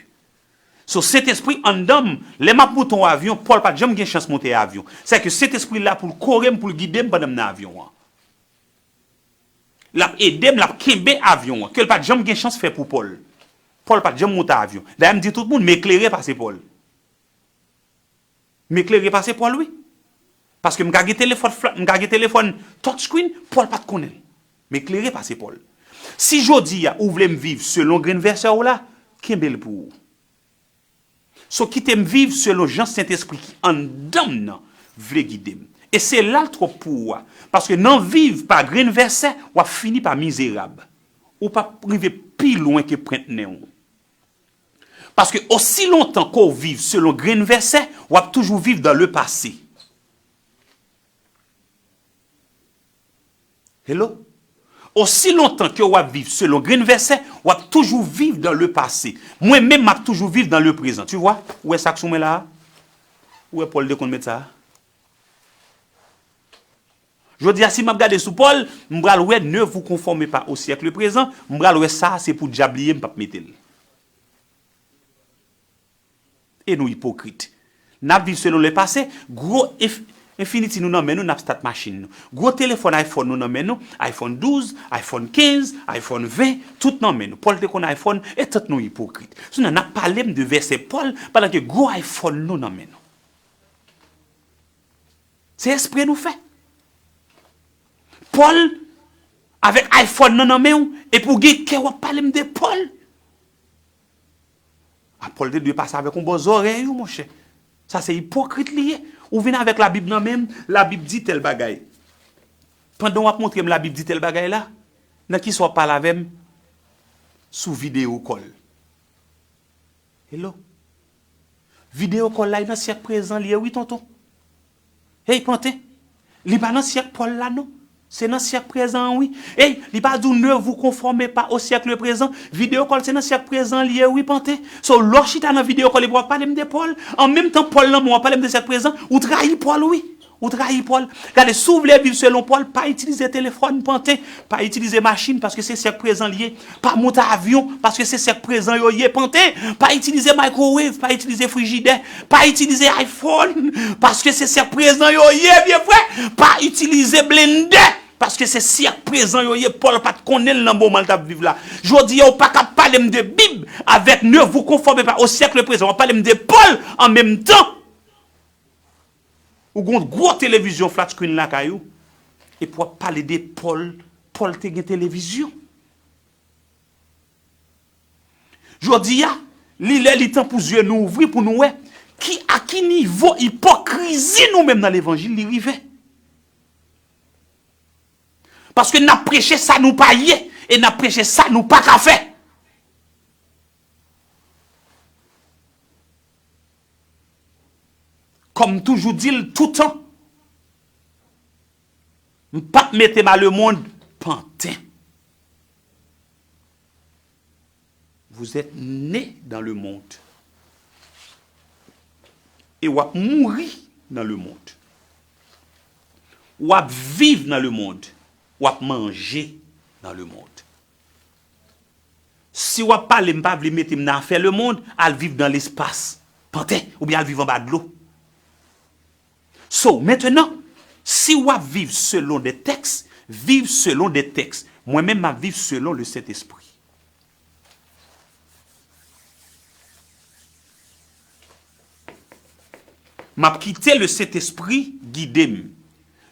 So, Sentespri anndan m, lè m ap moute yon avyon, Pòl pa t janm gen chans monte avyon. Sèke Sentespri la pou l kore m, pou l gide m pandan m nan avyon an. L ap ede m, l ap kenbe avyon an, ke l pa t janm gen chans fè pou Pòl. Pòl pa t janm monte avyon. Dayè, m di tout moun, m eklere pase Pòl. M eklere pase Pòl, wi. Paske m ka gen telefòn fla-, m ka gen telefòn touchscreen, Pòl pa t konnen l. M eklere pase Pòl. Si jodi a ou vle m viv selon grenn vèsè w la, kenbe l pou ou. So kite m viv selon jan Sentespri ki anndan m nan vle gide m. E se la l twòp pou ou a. Paske nan viv pa grenn vèsè, w ap fini pa mizerab. Ou p ap rive pi lwen ke pwent nen w. Paske osi lontan ke w viv selon grenn vèsè, w ap toujou viv dans le passé. Hello? Osi lontan ke w ap viv selon grenn vèsè, w ap toujou viv dans le passé. Mwen menm, m ap toujou viv dans le présent. Tu vois? Ou wè sa k sou mwen la a? Ou wè Pòl te konn met sa a? Jodi a, si m ap gade sou Pòl, m pral wè ne vous conformez pas au siècle présent, m pral wè sa a se pou dyab li ye, m p ap mete l. E nou ipokrit. N ap viv selon le passé, gwo enf-, Infinity nou nan men nou, n ap start machin nou. Gwo telefòn iPhone nou nan men nou, iPhone douz, iPhone kenz, iPhone ven, tout nan men nou. Pòl te konn iPhone, e tout nou ipokrit. Sou nan, n ap pale m de vèsè Pòl, pandan ke gwo iPhone nou nan men nou. Se espre nou fè. Pòl, avèk iPhone nan nan men w, epi w gen kè w ap pale m de Pòl. A, Pòl te dwe pase avèk yon bò zòrèy ou, monchè. Sa se ipokrit li ye. Ou vin avèk Labib nan men m, Labib di tèl bagay. Pandan w ap montre m Labib di tèl bagay la, nan kisa w ap pale avè m? Sou videyo call. Hello? Videyo call la, e nan syèk prezan li ye, wi, tonton. Hey, panten. Li pa nan syèk Pòl la, non. Se nan syèk prezan an, wi. Ey, li pa di w ne vous conformez pas au siècle présent. Videyo call se nan syèk prezan li ye, wi, panten. So, lè w chita nan videyo call epi w ap pale m de Pòl, an menm tan Pòl nan men w ap pale m de syèk prezan, ou trayi Pòl, wi. Ou trayi Pòl. Gade, si w vle viv selon Pòl, pa itilize telefòn, panten. Pa itilize machin, paske se syèk prezan li ye. Pa monte avyon, paske se syèk prezan yo ye, panten. Pa itilize microwave, pa itilize frijidè, pa itilize iPhone, paske se syèk prezan yo ye, vye frè. Pa itilize blendè, paske se syèk prezan yo ye. Pòl pa t konnen l nan moman l t ap viv la. Jodi a, ou pa ka pale m de Bib avèk ne vous conformez pas au siècle présent. W ap pale m de Pòl an menm tan. Ou gon gwo televizyon flat screen lakay ou, epi w ap pale de Pòl. Pòl te gen televizyon. Jodi a, li lè li tan pou zye nou ouvri pou nou wè ki, a ki nivo ipokrizi nou menm nan levanjil li rive. Paske n ap preche sa nou pa ye, e n ap preche sa nou pa ka fè. Kòm m toujou di l toutan, m p ap mete m a lemonn, panten. Vous êtes né dans le monde. E w ap mouri nan lemonn. W ap viv nan lemonn. W ap manje nan lemonn. Si w ap pale, m pa vle mete m nan afè lemonn, al viv nan lespas, panten, oubyen al viv anba dlo. So, mentenan, si w ap viv selon de tèks, viv selon de tèks. Mwen menm, m ap viv selon le Sentespri. M ap kite le Sentespri gide m.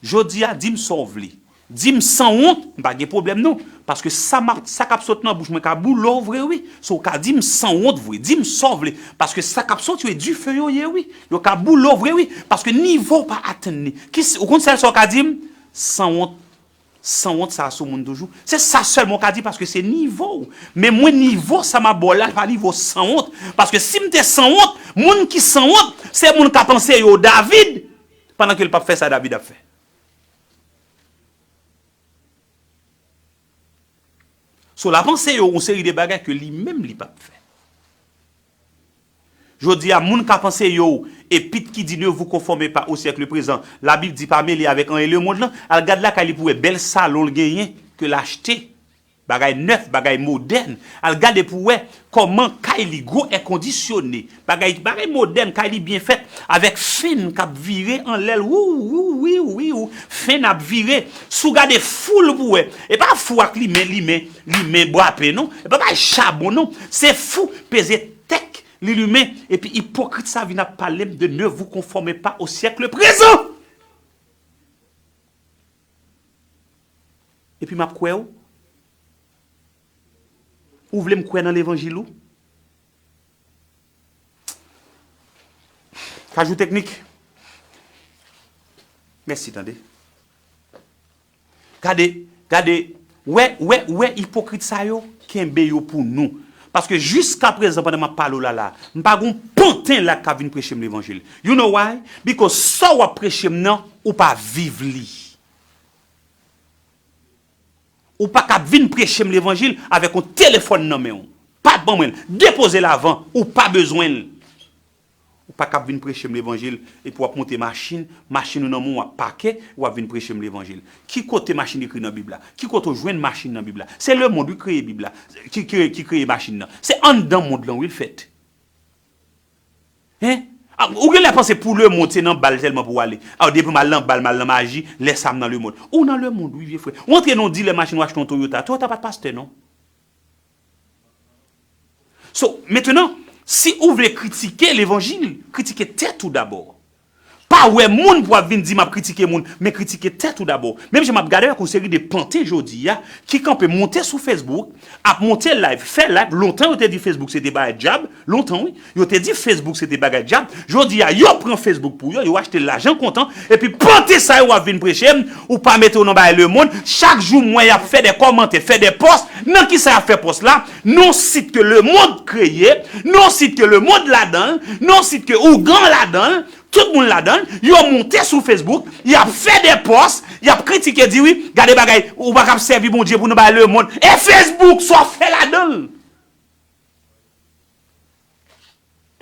Jodi a, di m sa w vle. Di m sanwont, m pa gen pwoblèm non. Paske sa m ap, sa k ap sot nan bouch mwen ka boule w vre wi. So w ka di m sanwont vre. Di m sa w vle. Paske sa k ap sot yo e dife yo ye wi. Yo ka boule w vre wi. Paske nivo w pa atenn li. Ki, ou konn sèl sa w ka di m? Sanwont. Sanwont sa sou moun toujou. Se sa sèlman w ka di paske se nivo w. Men mwen nivo sa m ap ba w la pa nivo sanwont. Paske si m te sanwont, moun ki sanwont, se moun k ap panse yo David, pandan ke l p ap fè sa David ap fè. So, l ap anseye w yon seri de bagay ke li menm li p ap fè. Jodi a, moun ka panse yo, epit ki di ne vous conformez pas au siècle présent, Labib di pa mele avèk anyen lemonn lan, al gad lakay li pou wè bèl salon l genyen ke l achte, bagay nèf, bagay modèn. Al gade pou wè kòman kay li gwo èkondisyone, bagay, bagay modèn, kay li byen fèt, avèk fèn k ap vire anlè l, wou, wou, wi, wi, wou, fèn ap vire. Si w gade fou l pou wè, e pa fou ak limen, limen, limen bwapen non, e pa bay chabon non, se fou, peze tèk, li limen, epi ipokrit sa vin ap pale m de ne vous conformez pas au siècle présent. Epi m ap kwè w? Ou vle m kwè nan levanjil ou? Kajou teknik. Mèsi, tande. Gade, gade, wè, wè, wè ipokrit sa yo, kenbe yo pou nou. Paske jiskaprezan, pandan m ap pale w la, la, m pa gon panten la k ap vin preche m levanjil. You know why? Because sa w ap preche m nan, ou pa viv li. Ou pa ka vin preche m levanjil avèk yon telefòn nan men w. Pa ban mwen l. Depoze l avan. Ou pa bezwen l. Ou pa ka vin preche m levanjil epi w ap monte machin, machin ou nan men w ap pake, w ap vin preche m levanjil. Ki kote machin ekri nan Bib la? Ki kote w jwenn machin nan Bib la? Se lemonn wi kreye Bib la, ki, ki, ki kreye machin nan. Se anndan mond lan wi l fèt. Hein? A, ou genlè panse pou lemonn se nan bal sèlman pou w ale. A, depi m al nan bal, m al nan maji, lè sa m nan lemonn. Ou nan lemonn wi vye frè. Ou antre nan yon dilè machin, w achte yon Toyota. Toyota pa t pastè non. So, mentnan, si ou vle kritike levanjil, kritike tèt ou dabò. Pa wè moun pou w ap vin di m ap kritike moun, men kritike tèt ou dabò. Menm jan m ap gade avèk yon seri de panten jodi a, ki kanpe monte sou Facebook, ap monte live, fè live, lontan yo te di Facebook se te bagay dyab, lontan wi, yo te di Facebook se te bagay dyab, jodi a yo pran Facebook pou yo, yo achte l lajan kontan, epi panten sa yo w ap vin preche m, ou pa mete w nan bagay lemonn, chak jou m wè y ap fè de kòmantè, fè de pòs, nan kisa y ap fè pòs la? Nan sit ke lemonn kreye, nan sit ke lemonn ladan l, nan sit ke ougan ladan l, tout moun ladan l, yo monte sou Facebook, y ap fè de pòs, y ap kritike, di wi, gade bagay, ou pa kab sèvi Bondye pou nou bay lemonn. E Facebook, sa w ap fè ladan l?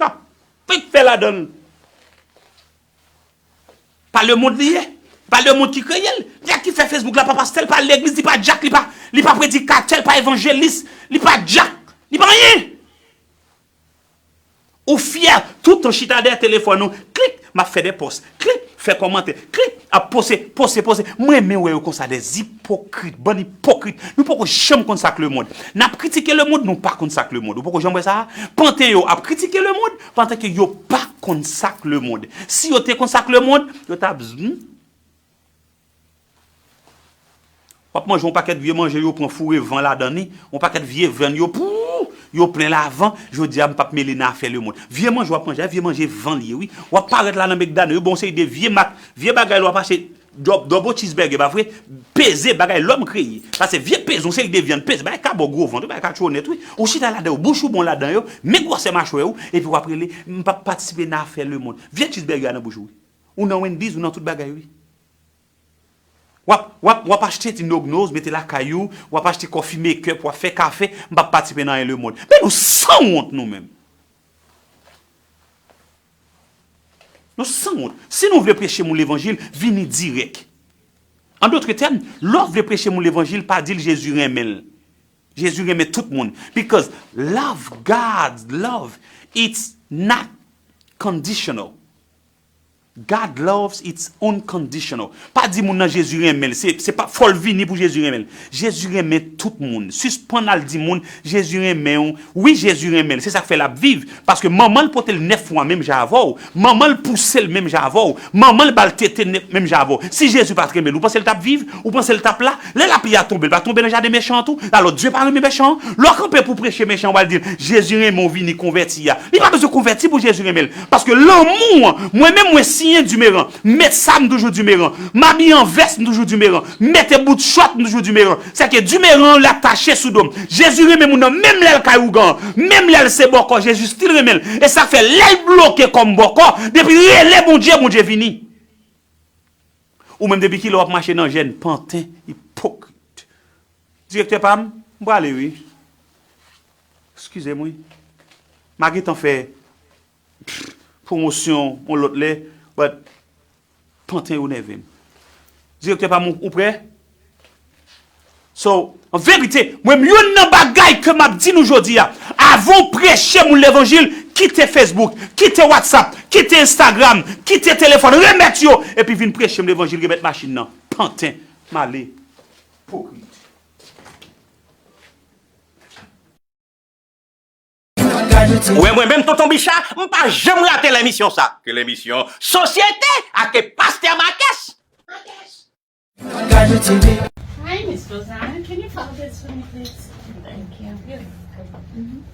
Sa w ap fè ladan l? Pa lemonn li ye. Pa lemonn ki kreye l. Nèg ki fè Facebook la pa pastè, li pa legliz, li pa dyak, li pa, li pa predikatè, li pa evanjelis, li pa dyak, li pa anyen. Ou fyè, toutan chita dèyè telefòn ou, klik, m ap fè de pòs, klik, fè kòmantè, klik, ap poste, poste, poste. Mwen renmen wè yo konsa, des hypocrites, bann ipokrit. Nou poko janm konn sa k lemonn. N ap kritike lemonn, nou pa konn sa k lemonn. Ou poko janm wè sa? Panten yo ap kritike lemonn, pandan ke yo pa konn sa k lemonn. Si yo te konn sa k lemonn, yo t ap, hmm? W ap manje yon pakèt vye manje, yo pran foure van ladan li, yon pakèt vye vyann, yo, pou, yo plen lavan, jodi a, m p ap mele nan afè lemonn. Vye manje w ap manje a, vye manje van li ye, wi. W ap parèt la nan McDonald's, yo ba w yon seri de vye mak, vye bagay la w ap achte, dòb-, double cheeseburger, pa vre? Peze, bagay lòm kreye. Sa se vye peze, yon seri de vyann peze, bagay ka ba w gwo vant, wi, bagay ka tchonèt, wi. Ou chita ladan yo, bouch ou bon ladan yo, men gwosè machwè ou, epi w ap rele, m p ap patisipe nan afè lemonn. Vye cheeseburger a nan bouch ou, wi. Ou nan Wendy's, ou nan tout bagay, wi. W ap, w ap, w ap achte ti nognoz, mete lakay ou, w ap achte coffee maker, w ap fè kafe, m p ap patisipe nan anyen lemonn. Men nou sanwont nou menm. Nou sanwont. Si nou vle preche moun levanjil, vini dirèk. An dòt tèm, lè w vle preche moun levanjil, pa di l Jezi renmen l. Jezi renmen tout moun. Because love, God's love, it's not conditional. God loves, it's unconditional. Pa di moun nan Jezi renmen l. Se, se pa fò l vini pou Jezi renmen l. Jezi renmen tout moun. Sispann al di moun, Jezi renmen w. Wi, Jezi renmen l. Se sa k fè l ap viv. Paske manman l pote l nèf mwa menm jan avè w. Manman l pouse l menm jan avè w. Manman l ba l tete nèf menm jan avè w. Si Jezi pa t renmen l, ou panse l t ap viv? Ou panse l t ap la? Lè lapli a tonbe, l pa tonbe nan jaden mechan an tou? Alò, Dye pa renmen mechan an? Lè w kanpe pou preche mechan an, w al di l, Jezi renmen w, vini konvèti a. Li pa bezwen konvèti pou Jezi renmen l. Paske lanmou an, mwen menm mwen siyen Dimeran. M met sa, m toujou Dimeran. M abiye an vès, m toujou Dimeran. M mete bout chòt, m toujou Dimeran. Sèke Dimeran an, l atache sou do m. Jezi renmen moun nan, menm lè l kay ougan an. Menm lè l se bòkò, Jezi still renmen l. E sa fè, lè l bloke kòm bòkò, depi rele Bondye, Bondye vini. Ou menm, depi kilè w ap mache nan jèn, panten, ipokrit. Direktè pa m, m prale wi. Eskize m wi. M a gentan fè pwomosyon yon lòt lè, but panten yo nève m. Direktè pa m, ou prè? So, an verite, mwen menm youn nan bagay ke m ap di nou jodi a, avan w preche moun levanjil, kite Facebook, kite WhatsApp, kite Instagram, kite telefòn, remèt yo, epi vin preche m levanjil, remèt machin nan. Panten, m ale. Ipokrit. Ou wè mwen menm Tonton Bicha, m pa janm rate lemisyon sa. Ke lemisyon Sosyete ak Pastè Makès. Hi, Miss Rosanna. Can you follow this for me, please? Thank you. You're welcome.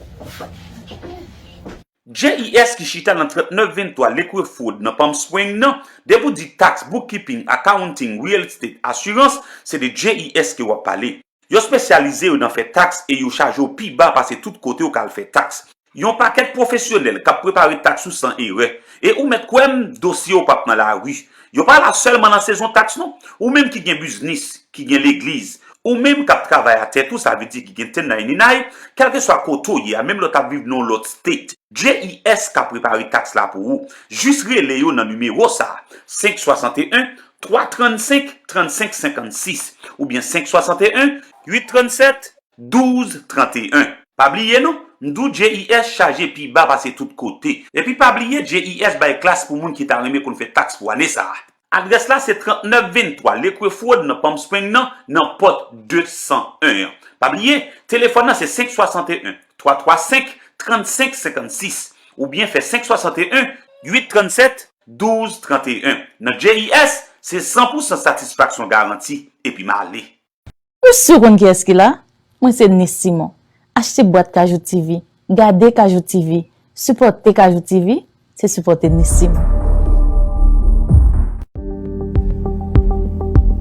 J E S ki chita nan trannèf venntwa Lakewood Road nan Palm Spring nan, depi w di tax, bookkeeping, accounting, real estate, asirans, se de J E S ke w ap pale. Yo espesyalize yo nan fè tax e yo chaje w pi ba pase tout kote w ka al fè tax. Yon pakèt pwofesyonèl k ap prepare tax ou san erè. E ou mèt kwè m, dosye w p ap nan lari. Yo pa la sèlman nan sezon tax non. Ou menm ki gen biznis, ki gen legliz, ou menm k ap travay a tèt ou, sa vle di ki gen ten ninety-nine, kèlkeswa kote w ye a, menm lè w t ap viv nan yon lòt state, J E S ka prepare tax la pou ou. Jis rele yo nan nimewo sa a, senk swasanteyen, twa trannsenk, trannsenk senkannsis, oubyen senk swasanteyen, uit trannsèt, douz tranteyen. Pa bliye non, m di w J E S chaje pi ba pase tout kote. Epi pa bliye J E S bay klas pou moun ki ta renmen konn fè tax pou ane sa a. Adrès la se trannèf venntwa Lakewood Road nan Palm Spring nan, nan pòt de san en an. Pa bliye, telefòn nan se senk swasanteyen, twa twa senk, trannsenk senkannsis, oubyen fè senk swasanteyen, uit trannsèt, douz tranteyen. Nan J E S, se san pou san satisfaksyon garanti, epi m ale. Ou si w konn kiyès ki la? Mwen se Nice Simon. Achte bwat Kajou T V, gade Kajou T V, sipòte Kajou T V, se sipòte Nice Simon.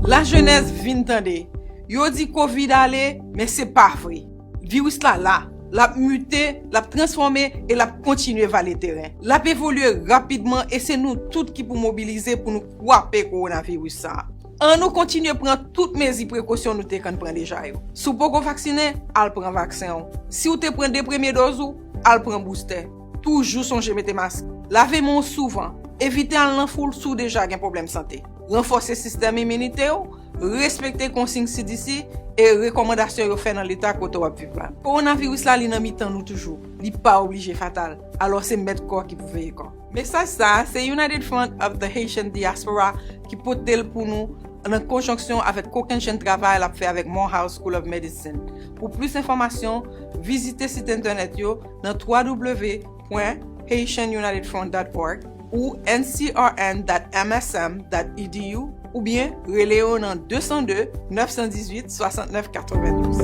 Lajenès vin tande. Yo di kovid ale, men se pa vre. Viris la la, l ap mite, l ap transfòme e l ap kontinye vale teren. L ap evolye rapidman e se nou tout ki pou mobilize pou nou kwape kowonaviris sa a. Ann nou kontinye pran tout mezi prekosyon nou te konn pran deja yo. Si w poko vaksinen, al pran vaksen w. Si w te pran de premye dòz ou, al pran boustè. Toujou sonje mete mask. Lave men w souvan. Evite al nan foul si w deja gen pwoblèm sante. Ranfòse sistèm iminite w, respekte konsiy C D C e rekòmandasyon yo fè nan leta kote w ap viv la. Kowonaviris la li nan mitan nou toujou. Li pa oblije fatal. Alò se mèt kò ki pou veye kò. Mesaj sa a se United Front of the Haitian Diaspora ki pote l pou nou nan konjonksyon avèk kokennchenn travay l ap fè avèk Morehouse School of Medicine. Pou plis enfòmasyon, vizite sit entènèt yo nan w w w pwen haitian united front dot org ou n c r n dot m s m dot e d u oubyen rele yo nan de san de, nèf san dizuit, swasannnèf katrevendouz.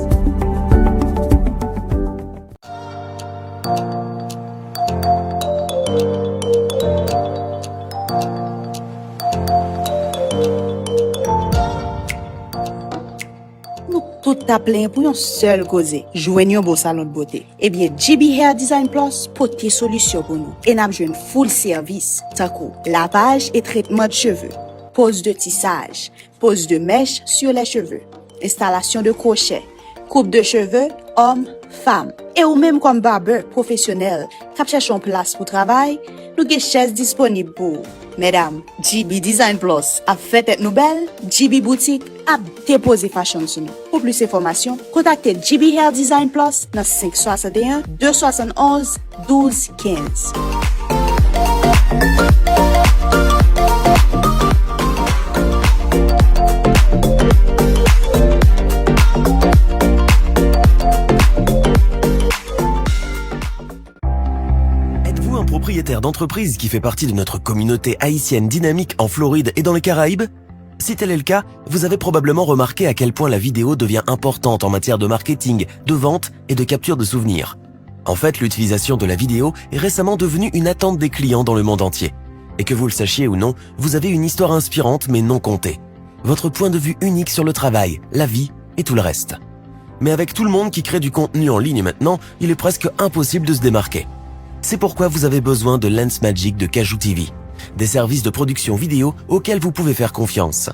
Nou tout ta plenyen pou yon sèl koze, jwenn yon bon salon de bote. Ebyen, G B Hair Design Plus pote solisyon pou nou e n ap jwenn full sèvis, tankou lapaj e tretman de cheve, poz de tisaj, poz de mèch sur les cheveux, enstalasyon de kwochè, koup de cheve, òm, fanm. E ou menm kòm barbè pwofesyonèl k ap chèche yon plas pou travay, nou gen chèz disponib pou ou. Medam, G B Design Plus ap fè tèt nou bèl, G B Boutique ap depoze fashion sou nou. Pou plis enfòmasyon, kontakte G B Hair Design Plus nan senk swasanteyen, de swasannonz, douz kenz. Êtes-vous un propriétaire d'entreprise qui fait partie de notre communauté haïtienne dynamique en Floride et dans les Caraïbes ? Si tel est le cas, vous avez probablement remarqué à quel point la vidéo devient importante en matière de marketing, de vente et de capture de souvenirs. En fait, l'utilisation de la vidéo est récemment devenue une attente des clients dans le monde entier. Et que vous le sachiez ou non, vous avez une histoire inspirante mais non contée. Votre point de vue unique sur le travail, la vie et tout le reste. Mais avec tout le monde qui crée du contenu en ligne maintenant, il est presque impossible de se démarquer. C'est pourquoi vous avez besoin de Lens Magic de Kajou T V, des services de production vidéo auxquels vous pouvez faire confiance.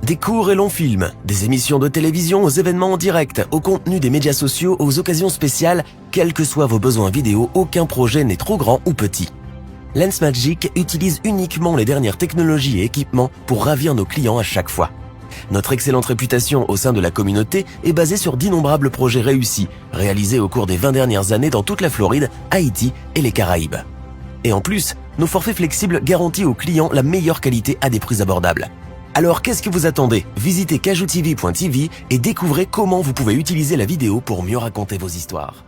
Des courts et longs films, des émissions de télévision aux événements en direct, au contenu des médias sociaux, aux occasions spéciales, quels que soient vos besoins vidéo, aucun projet n'est trop grand ou petit. Lens Magic utilise uniquement les dernières technologies et équipements pour ravir nos clients à chaque fois. Notre excellente réputation au sein de la communauté est basée sur d'innombrables projets réussis, réalisés au cours des vingt dernières années dans toute la Floride, Haïti et les Caraïbes. Et en plus, nos forfaits flexibles garantissent aux clients la meilleure qualité à des prix abordables. Alors qu'est-ce que vous attendez ? Visitez kajou t v point t v et découvrez comment vous pouvez utiliser la vidéo pour mieux raconter vos histoires.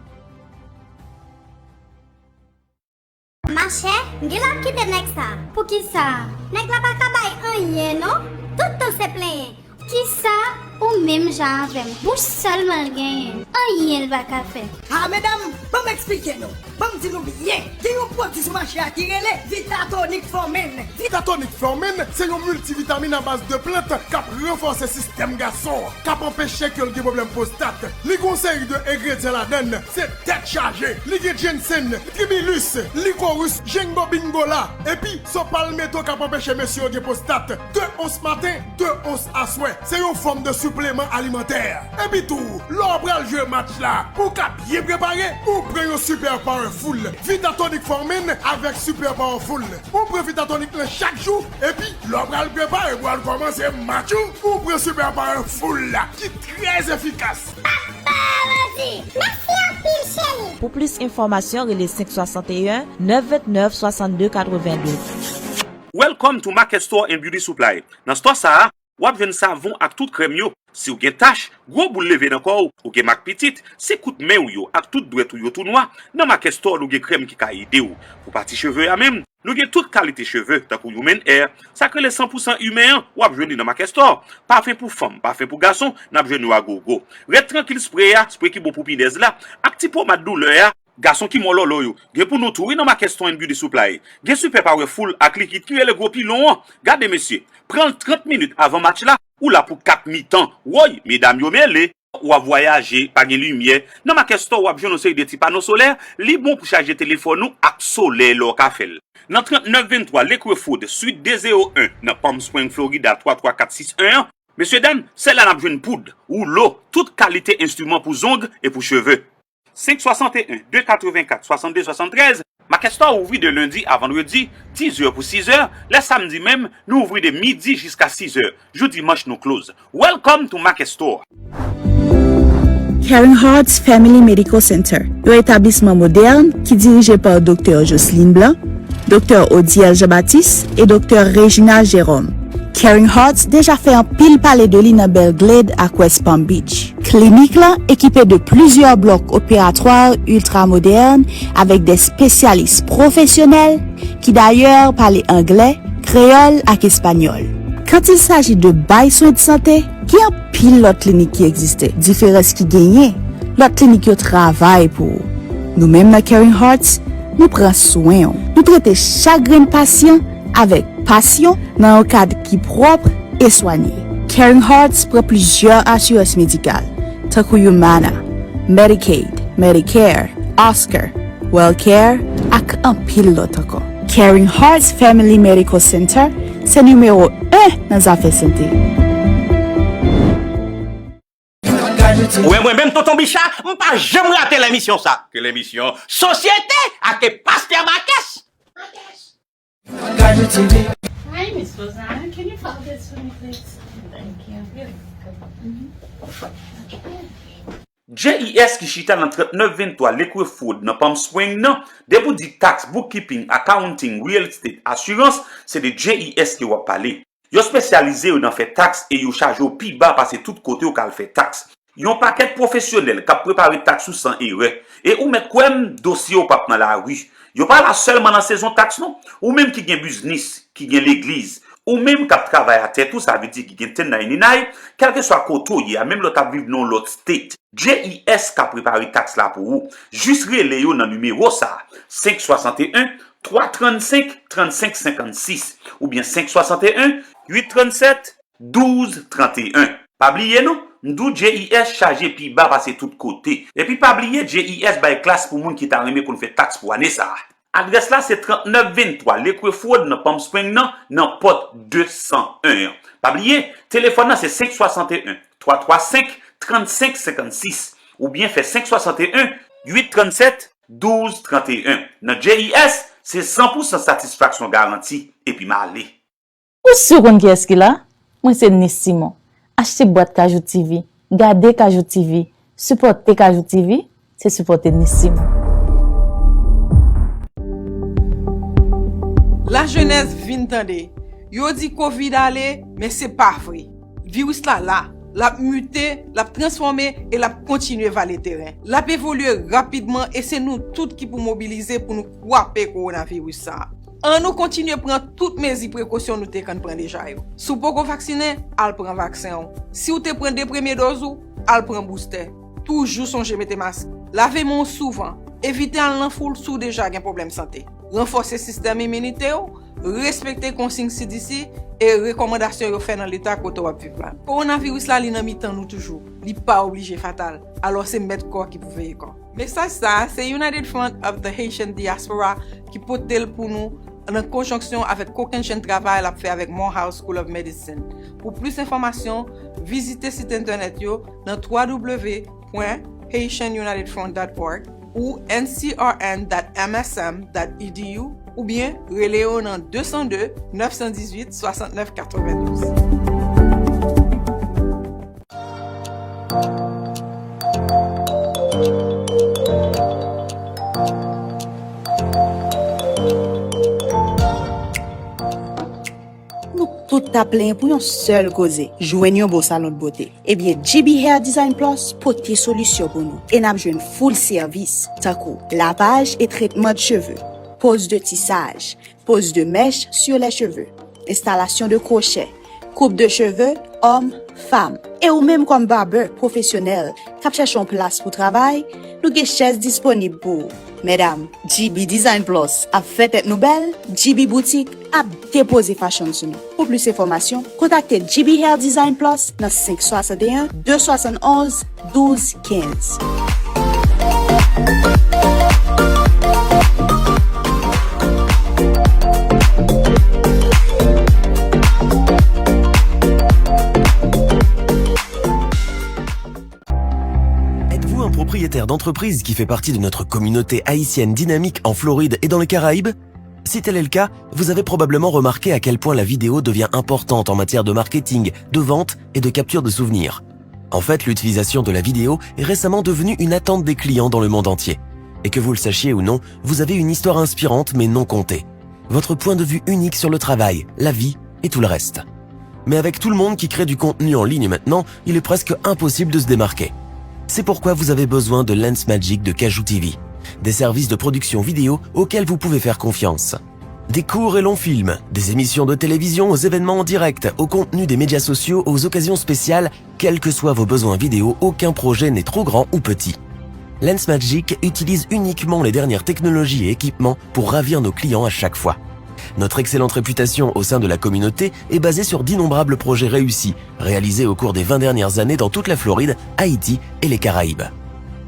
Machè, m genlè ap kite nèg sa. Poukisa? Nèg la pa ka bay anyen non. Tout tan se plenyen. Kisa? Ou menm jan avè m, bouch sèlman l genyen, anyen l pa ka fè. Ah, medam, ban m eksplike nou. Ban m di nou byen, gen yon pwodui sou mache a ki rele Vitatonic Formin. Vitatonic Formin se yon miltivitamin a baz de plant k ap ranfòse sistèm gason an, k ap anpeche ke l gen pwoblèm pwostat. Li gen yon seri de engredyan ladan l, se tèt chaje. Li gen jensen, trimilis, likoris, jengo bingola, epi so palmeto k ap anpeche mesye yo gen pwostat. De ons maten, de ons aswè. Se yon fòm de sipleman alimantè. Epi tou, lè w pral jwe match la, pou w ka byen prepare, ou pran yon Super Powerful, Vitatonic Formin avèk Super Powerful. Ou pran Vitatonic lan chak jou, epi lè w pral prepare pou w al kòmanse match ou, ou pran Super Powerful la, ki trè efikas. Papa Rosie, mèsi anpil, cheri. Pou plis enfòmasyon, rele senk swasanteyen, nèf vennèf, swasannde, katrevenndez. Welcome to Market Store and Beauty Supply. Nan store sa a, w ap jwenn savon ak tout krèm yo. Si w gen tach, gwo boul leve nan kò w, ou gen mak pitit, si kout men w yo ak tout dwèt ou yo tou nwa, nan Market Store nou gen krèm ki ka ede w. Pou pati cheve a menm, nou gen tout kalite cheve, tankou Human Hair, sa k rele san pou san imen an, w ap jwenn li nan Market Store. Pafen pou fanm, pafen pou gason, n ap jwenn yo a gogo. Rèd Trankil Spray a, spre ki bon pou pinèz la, ak ti pomad doulè a, gason ki mòlòlò yo, gen pou nou tou wi nan Market Store and Beauty Supply. Gen Super Powerful ak likid ki rele gwo pilon an. Gade mesye, pran l trant minit avan match la, ou la pou kat mitan. Woy, medam yo mele. W ap vwayaje, pa gen limyè. Nan Market Store, w ap jwenn yon seri de ti pano solè, li bon pou chaje telefòn ou ak solèy lè w ka fè l. Nan trannèf venntwa Lakewood Road, Suite de zewo en, nan Palm Springs, Florida, twa twa kat sis en an, mesye dam, se la n ap jwenn poud, woulo, tout kalite enstriman pou zong e pou cheve. Senk swasanteyen, de katrevenkat, swasannde, swasanntrèz, Market Store ouvri de lendi a vandredi, dizè pou sizè, lè samdi menm, nou ouvri de midi jiska sizè, jou dimanch nou close. Welcome to Market Store! Caring Hearts Family Medical Center, yon etablisman modèn ki dirije pa Doktè Jocelyn Blanc, Doktè Odiel Jean-Baptiste e Doktè Reginald Jérôme. Caring Hearts deja fè anpil pale de li nan Belglade ak West Palm Beach. Klinik lan ekipe de plizyè blòk operatwa iltra modèn avèk de espesyalis pwofesyonèl ki dayè pale anglè, kreyòl ak espanyòl. Quand il s'agit de bay swen de sante, gen anpil lòt klinik ki egziste. Diferans ki genyen, lòt klinik yo travay pou ou. Nou menm nan Caring Hearts, nou pran swen w. Nou trete chak grenn pasyan avèk pasyon nan yon kad ki pwòp e swanye. Caring Hearts pran plizyè asirans medikal, tankou Humana, Medicaid, Medicare, Oscar, Wellcare, ak anpil lòt ankò. Caring Hearts Family Medical Center se nimewo en nan zafè sante. Wè mwen menm Tonton Bicha, m pa janm rate lemisyon sa. Ke lemisyon Sosyete ak Pastè Marques. Hi, Miss Rosanna. Can you follow this for me, please? Thank you. J I S ki chita nan trannèf venntwa Lakewood Road nan Palm Springs nan, depi w di tax, bookkeeping, accounting, real estate, asirans, se de J I S ke w ap pale. Yo espesyalize yo nan fè tax e yo chaje w pi ba pase tout kote w ka al fè tax. Yon pakèt pwofesyonèl k ap prepare tax ou san erè. E ou mèt kwè m, dosye w p ap nan lari. Yo pa la sèlman nan sezon tax non. Ou menm ki gen biznis, ki gen legliz, ou menm k ap travay a tèt ou, sa vle di ki gen ten ninety-nine, kèlkeswa kote w ye a, menm lè w t ap viv nan yon lòt state, J I S ka prepare tax la pou ou. Jis rele yo nan nimewo sa a, senk swasanteyen, twa trannsenk, trannsenk senkannsis, oubyen senk swasanteyen, uit trannsèt, douz tranteyen. Pa bliye non, m di w J I S chaje pi ba pase tout kote. Epi pa bliye J I S bay klas pou moun ki ta renmen konn fè tax pou ane sa a. Adrès la se trannèf venntwa Lakewood Road nan Palm Springs nan, nan pòt de san en an. Pa bliye, telefòn nan se senk swasanteyen, twa twa senk, trannsenk senkannsis, oubyen fè senk swasanteyen, uit trannsèt, douz tranteyen. Nan J I S, se san pou san satisfaksyon garanti, epi m ale. Ou si w konn kiyès ki la? Mwen se Nice Simon. Achte bwat Kajou T V, gade Kajou T V, sipòte Kajou T V, se sipòte Nice Simon. Lajenès vin tande. Yo di kovid ale, men se pa vre. Viris la la, l ap mite, l ap transfòme e l ap kontinye vale teren. L ap evolye rapidman e se nou tout ki pou mobilize pou nou kwape kowonaviris sa a. Ann nou kontinye pran tout mezi prekosyon nou te konn pran deja yo. Si w poko vaksinen, al pran vaksen w. Si w te pran de premye doz ou, al pran boustè. Toujou sonje mete mask. Lave men w souvan. Evite al nan foul si w deja gen pwoblèm sante. Ranfòse sistèm iminite w. Respekte konsiy C D C e rekòmandasyon yo fè nan leta kote w ap viv la. Kowonaviris la, li nan mitan nou toujou. Li pa oblije fatal. Alò, se mèt kò ki pou veye kò. Mesaj sa a, se United Front of the Haitian Diaspora ki pote l pou nou nan konjonksyon avèk kokennchenn travay l ap fè avèk Morehouse School of Medicine. Pou plis enfòmasyon, vizite sit entènèt yo nan w w w pwen haitian united front dot org ou n c r n dot m s m dot e d u oubyen rele yo nan de san de, nèf san dizuit, swasantnèf katrevendouz. Nou tout t ap plenyen pou yon sèl koze, jwenn yon bon salon de bote. Ebyen, G B Hair Design Plus pote solisyon pou nou. E n ap jwenn full sèvis, tankou lavage e traitement de cheveux, pose de tissage, pose de mèche sur les cheveux, installation de crochet, coupe de cheveux, homme, femme. E ou menm kòm barber pwofesyonèl k ap chèche yon plas pou travay, nou gen chèz disponib pou ou. Medam, G B Design Plus ap fè tèt nou bèl, G B Boutique ap depoze fashion sou nou. Pou plis enfòmasyon, kontakte G B Hair Design Plus nan senk swasanteyen, de swasannonz, douz kenz. Êtes-vous un propriétaire d'entreprise qui fait partie de notre communauté haïtienne dynamique en Floride et dans les Caraïbes ? Si tel est le cas, vous avez probablement remarqué à quel point la vidéo devient importante en matière de marketing, de vente et de capture de souvenirs. En fait, l'utilisation de la vidéo est récemment devenue une attente des clients dans le monde entier. Et que vous le sachiez ou non, vous avez une histoire inspirante mais non contée. Votre point de vue unique sur le travail, la vie et tout le reste. Mais avec tout le monde qui crée du contenu en ligne maintenant, il est presque impossible de se démarquer. C'est pourquoi vous avez besoin de Lens Magic de Kajou T V, des services de production vidéo auxquels vous pouvez faire confiance. Des courts et longs films, des émissions de télévision aux événements en direct, au contenu des médias sociaux, aux occasions spéciales, quels que soient vos besoins vidéo, aucun projet n'est trop grand ou petit. Lens Magic utilise uniquement les dernières technologies et équipements pour ravir nos clients à chaque fois. Notre excellente réputation au sein de la communauté est basée sur d'innombrables projets réussis, réalisés au cours des vingt dernières années dans toute la Floride, Haïti et les Caraïbes.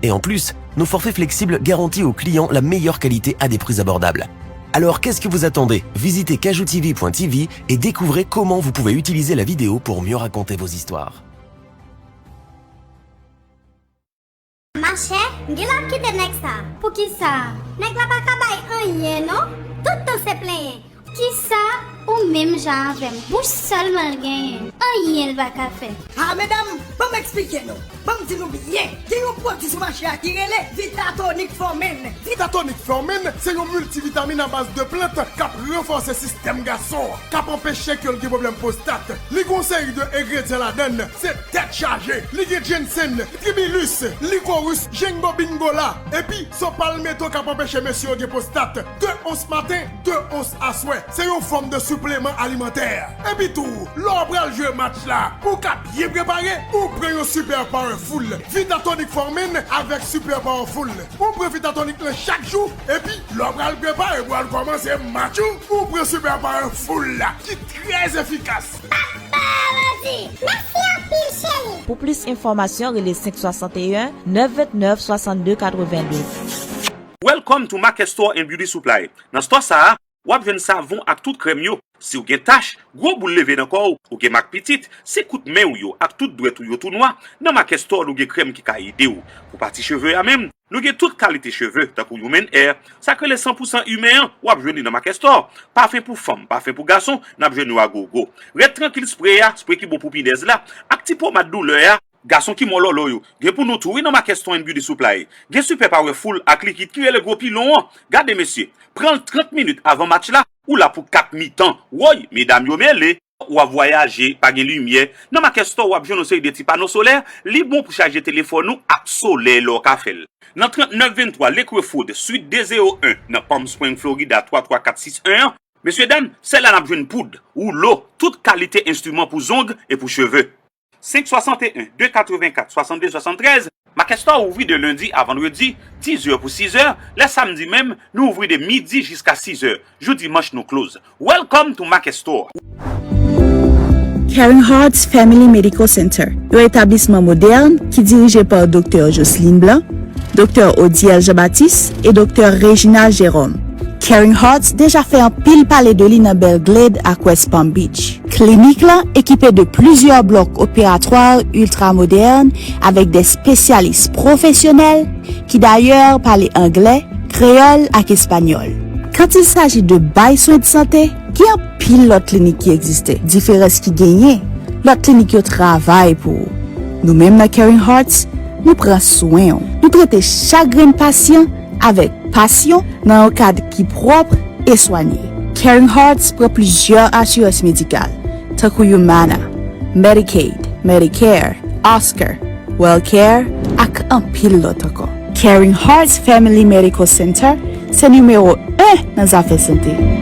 Et en plus, nos forfaits flexibles garantissent aux clients la meilleure qualité à des prix abordables. Alors qu'est-ce que vous attendez ? Visitez kajou T V point T V et découvrez comment vous pouvez utiliser la vidéo pour mieux raconter vos histoires. Machè, m gen lè ap kite nèg sa. Poukisa? Nèg la pa ka bay anyen non. Tout tan se plenyen. Kisa? Ou menm jan avè m. Bouch sèlman l genyen. Anyen l pa ka fè. Ah medam, ban m eksplike nou. Ban m di nou byen. Gen yon pwodui sou mache a ki rele Vitatonic Formin. Vitatonic Formin se yon miltivitamin a baz de plant k ap ranfòse sistèm gason an, k ap anpeche ke l gen pwoblèm pwostat. Li gen yon seri de engredyan ladan l, se tèt chaje. Li gen jensen, trimilis, likoris, jengo bingola, epi son palmeto k ap anpeche mesye yo gen pwostat. De ons maten, de ons aswè. Se yon fòm de sipleman alimantè. Epi tou, lè w pral jwe match la, pou w ka byen prepare, ou pran yon Super Powerful. Vitatonic Formin avèk Super Powerful. Ou pran Vitatonic lan chak jou, epi lè w pral prepare pou w al kòmanse match ou, ou pran Super Powerful la, ki trè efikas. Papa Rosie, mèsi anpil cheri. Pou plis enfòmasyon, rele senk swasanteyen, nèf vennèf, swasannde, katrevendouz. Welcome to Market Store and Beauty Supply. Nan store sa a, w ap jwenn savon ak tout krèm yo. Si w gen tach, gwo boul leve nan kò w, ou gen mak pitit, si kout men w yo ak tout dwèt ou yo tou nwa, nan Market Store nou gen krèm ki ka ede w. Pou pati cheve a menm, nou gen tout kalite cheve, tankou Human Hair, sa k rele san pou san imen an, w ap jwenn li nan Market Store. Pafen pou fanm, pafen pou gason, n ap jwenn yo a gogo. Rèd Trankil spray a, spray ki bon pou pinèz la, ak ti pomad doulè a, gason ki mòlòlò yo, gen pou nou tou wi nan Market Store and Beauty Supply. Gen Super Powerful ak likid ki rele gwo pilon an. Gade mesye, pran l trant minit avan match la, ou la pou kat mitan. Woy, medam yo mele. w ap vwayaje, pa gen limyè. Nan Market Store, w ap jwenn yon seri de ti pano solè, li bon pou chaje telefòn ou ak solèy lè w ka fè l. Nan trannèf venntwa Lake Road, swit de zewo en, nan Palm Springs, Florida, twa twa kat sis en an, mesye dam, se la n ap jwenn poud, woulo, tout kalite enstriman pou zong e pou cheve. Senk swasanteyen, de katrevenkat, swasannde swasanntrèz, Market Store ouvri de lendi a vandredi, dizè pou sizè, lè samdi menm, nou ouvri de midi jiska sizè, jou dimanch nou close. Welcome to Market Store. Caring Hearts Family Medical Center, yon etablisman modèn ki dirije pa Doktè Jocelyn Blanc, Doktè Odiel Jean-Baptiste e Doktè Reginald Jérôme. Caring Hearts deja fè anpil pale de li nan Belglade ak West Palm Beach. Klinik la ekipe de plizyè blòk operatwa ultra modèn avèk de espesyalis pwofesyonèl ki dayè pale anglè, kreyòl ak espanyòl. Quand il s'agit de bay swen de sante, gen anpil lòt klinik ki egziste. Diferans ki genyen, lòt klinik yo travay pou ou. Nou menm nan Caring Hearts, nou pran swen w. Nou trete chak grenn pasyan avèk pasyon nan yon kad ki pwòp e swanye. Caring Hearts pran plizyè asirans medikal, tankou Humana, Medicaid, Medicare, Oscar, Wellcare, ak anpil lòt ankò. Caring Hearts Family Medical Center se nimewo en nan zafè sante.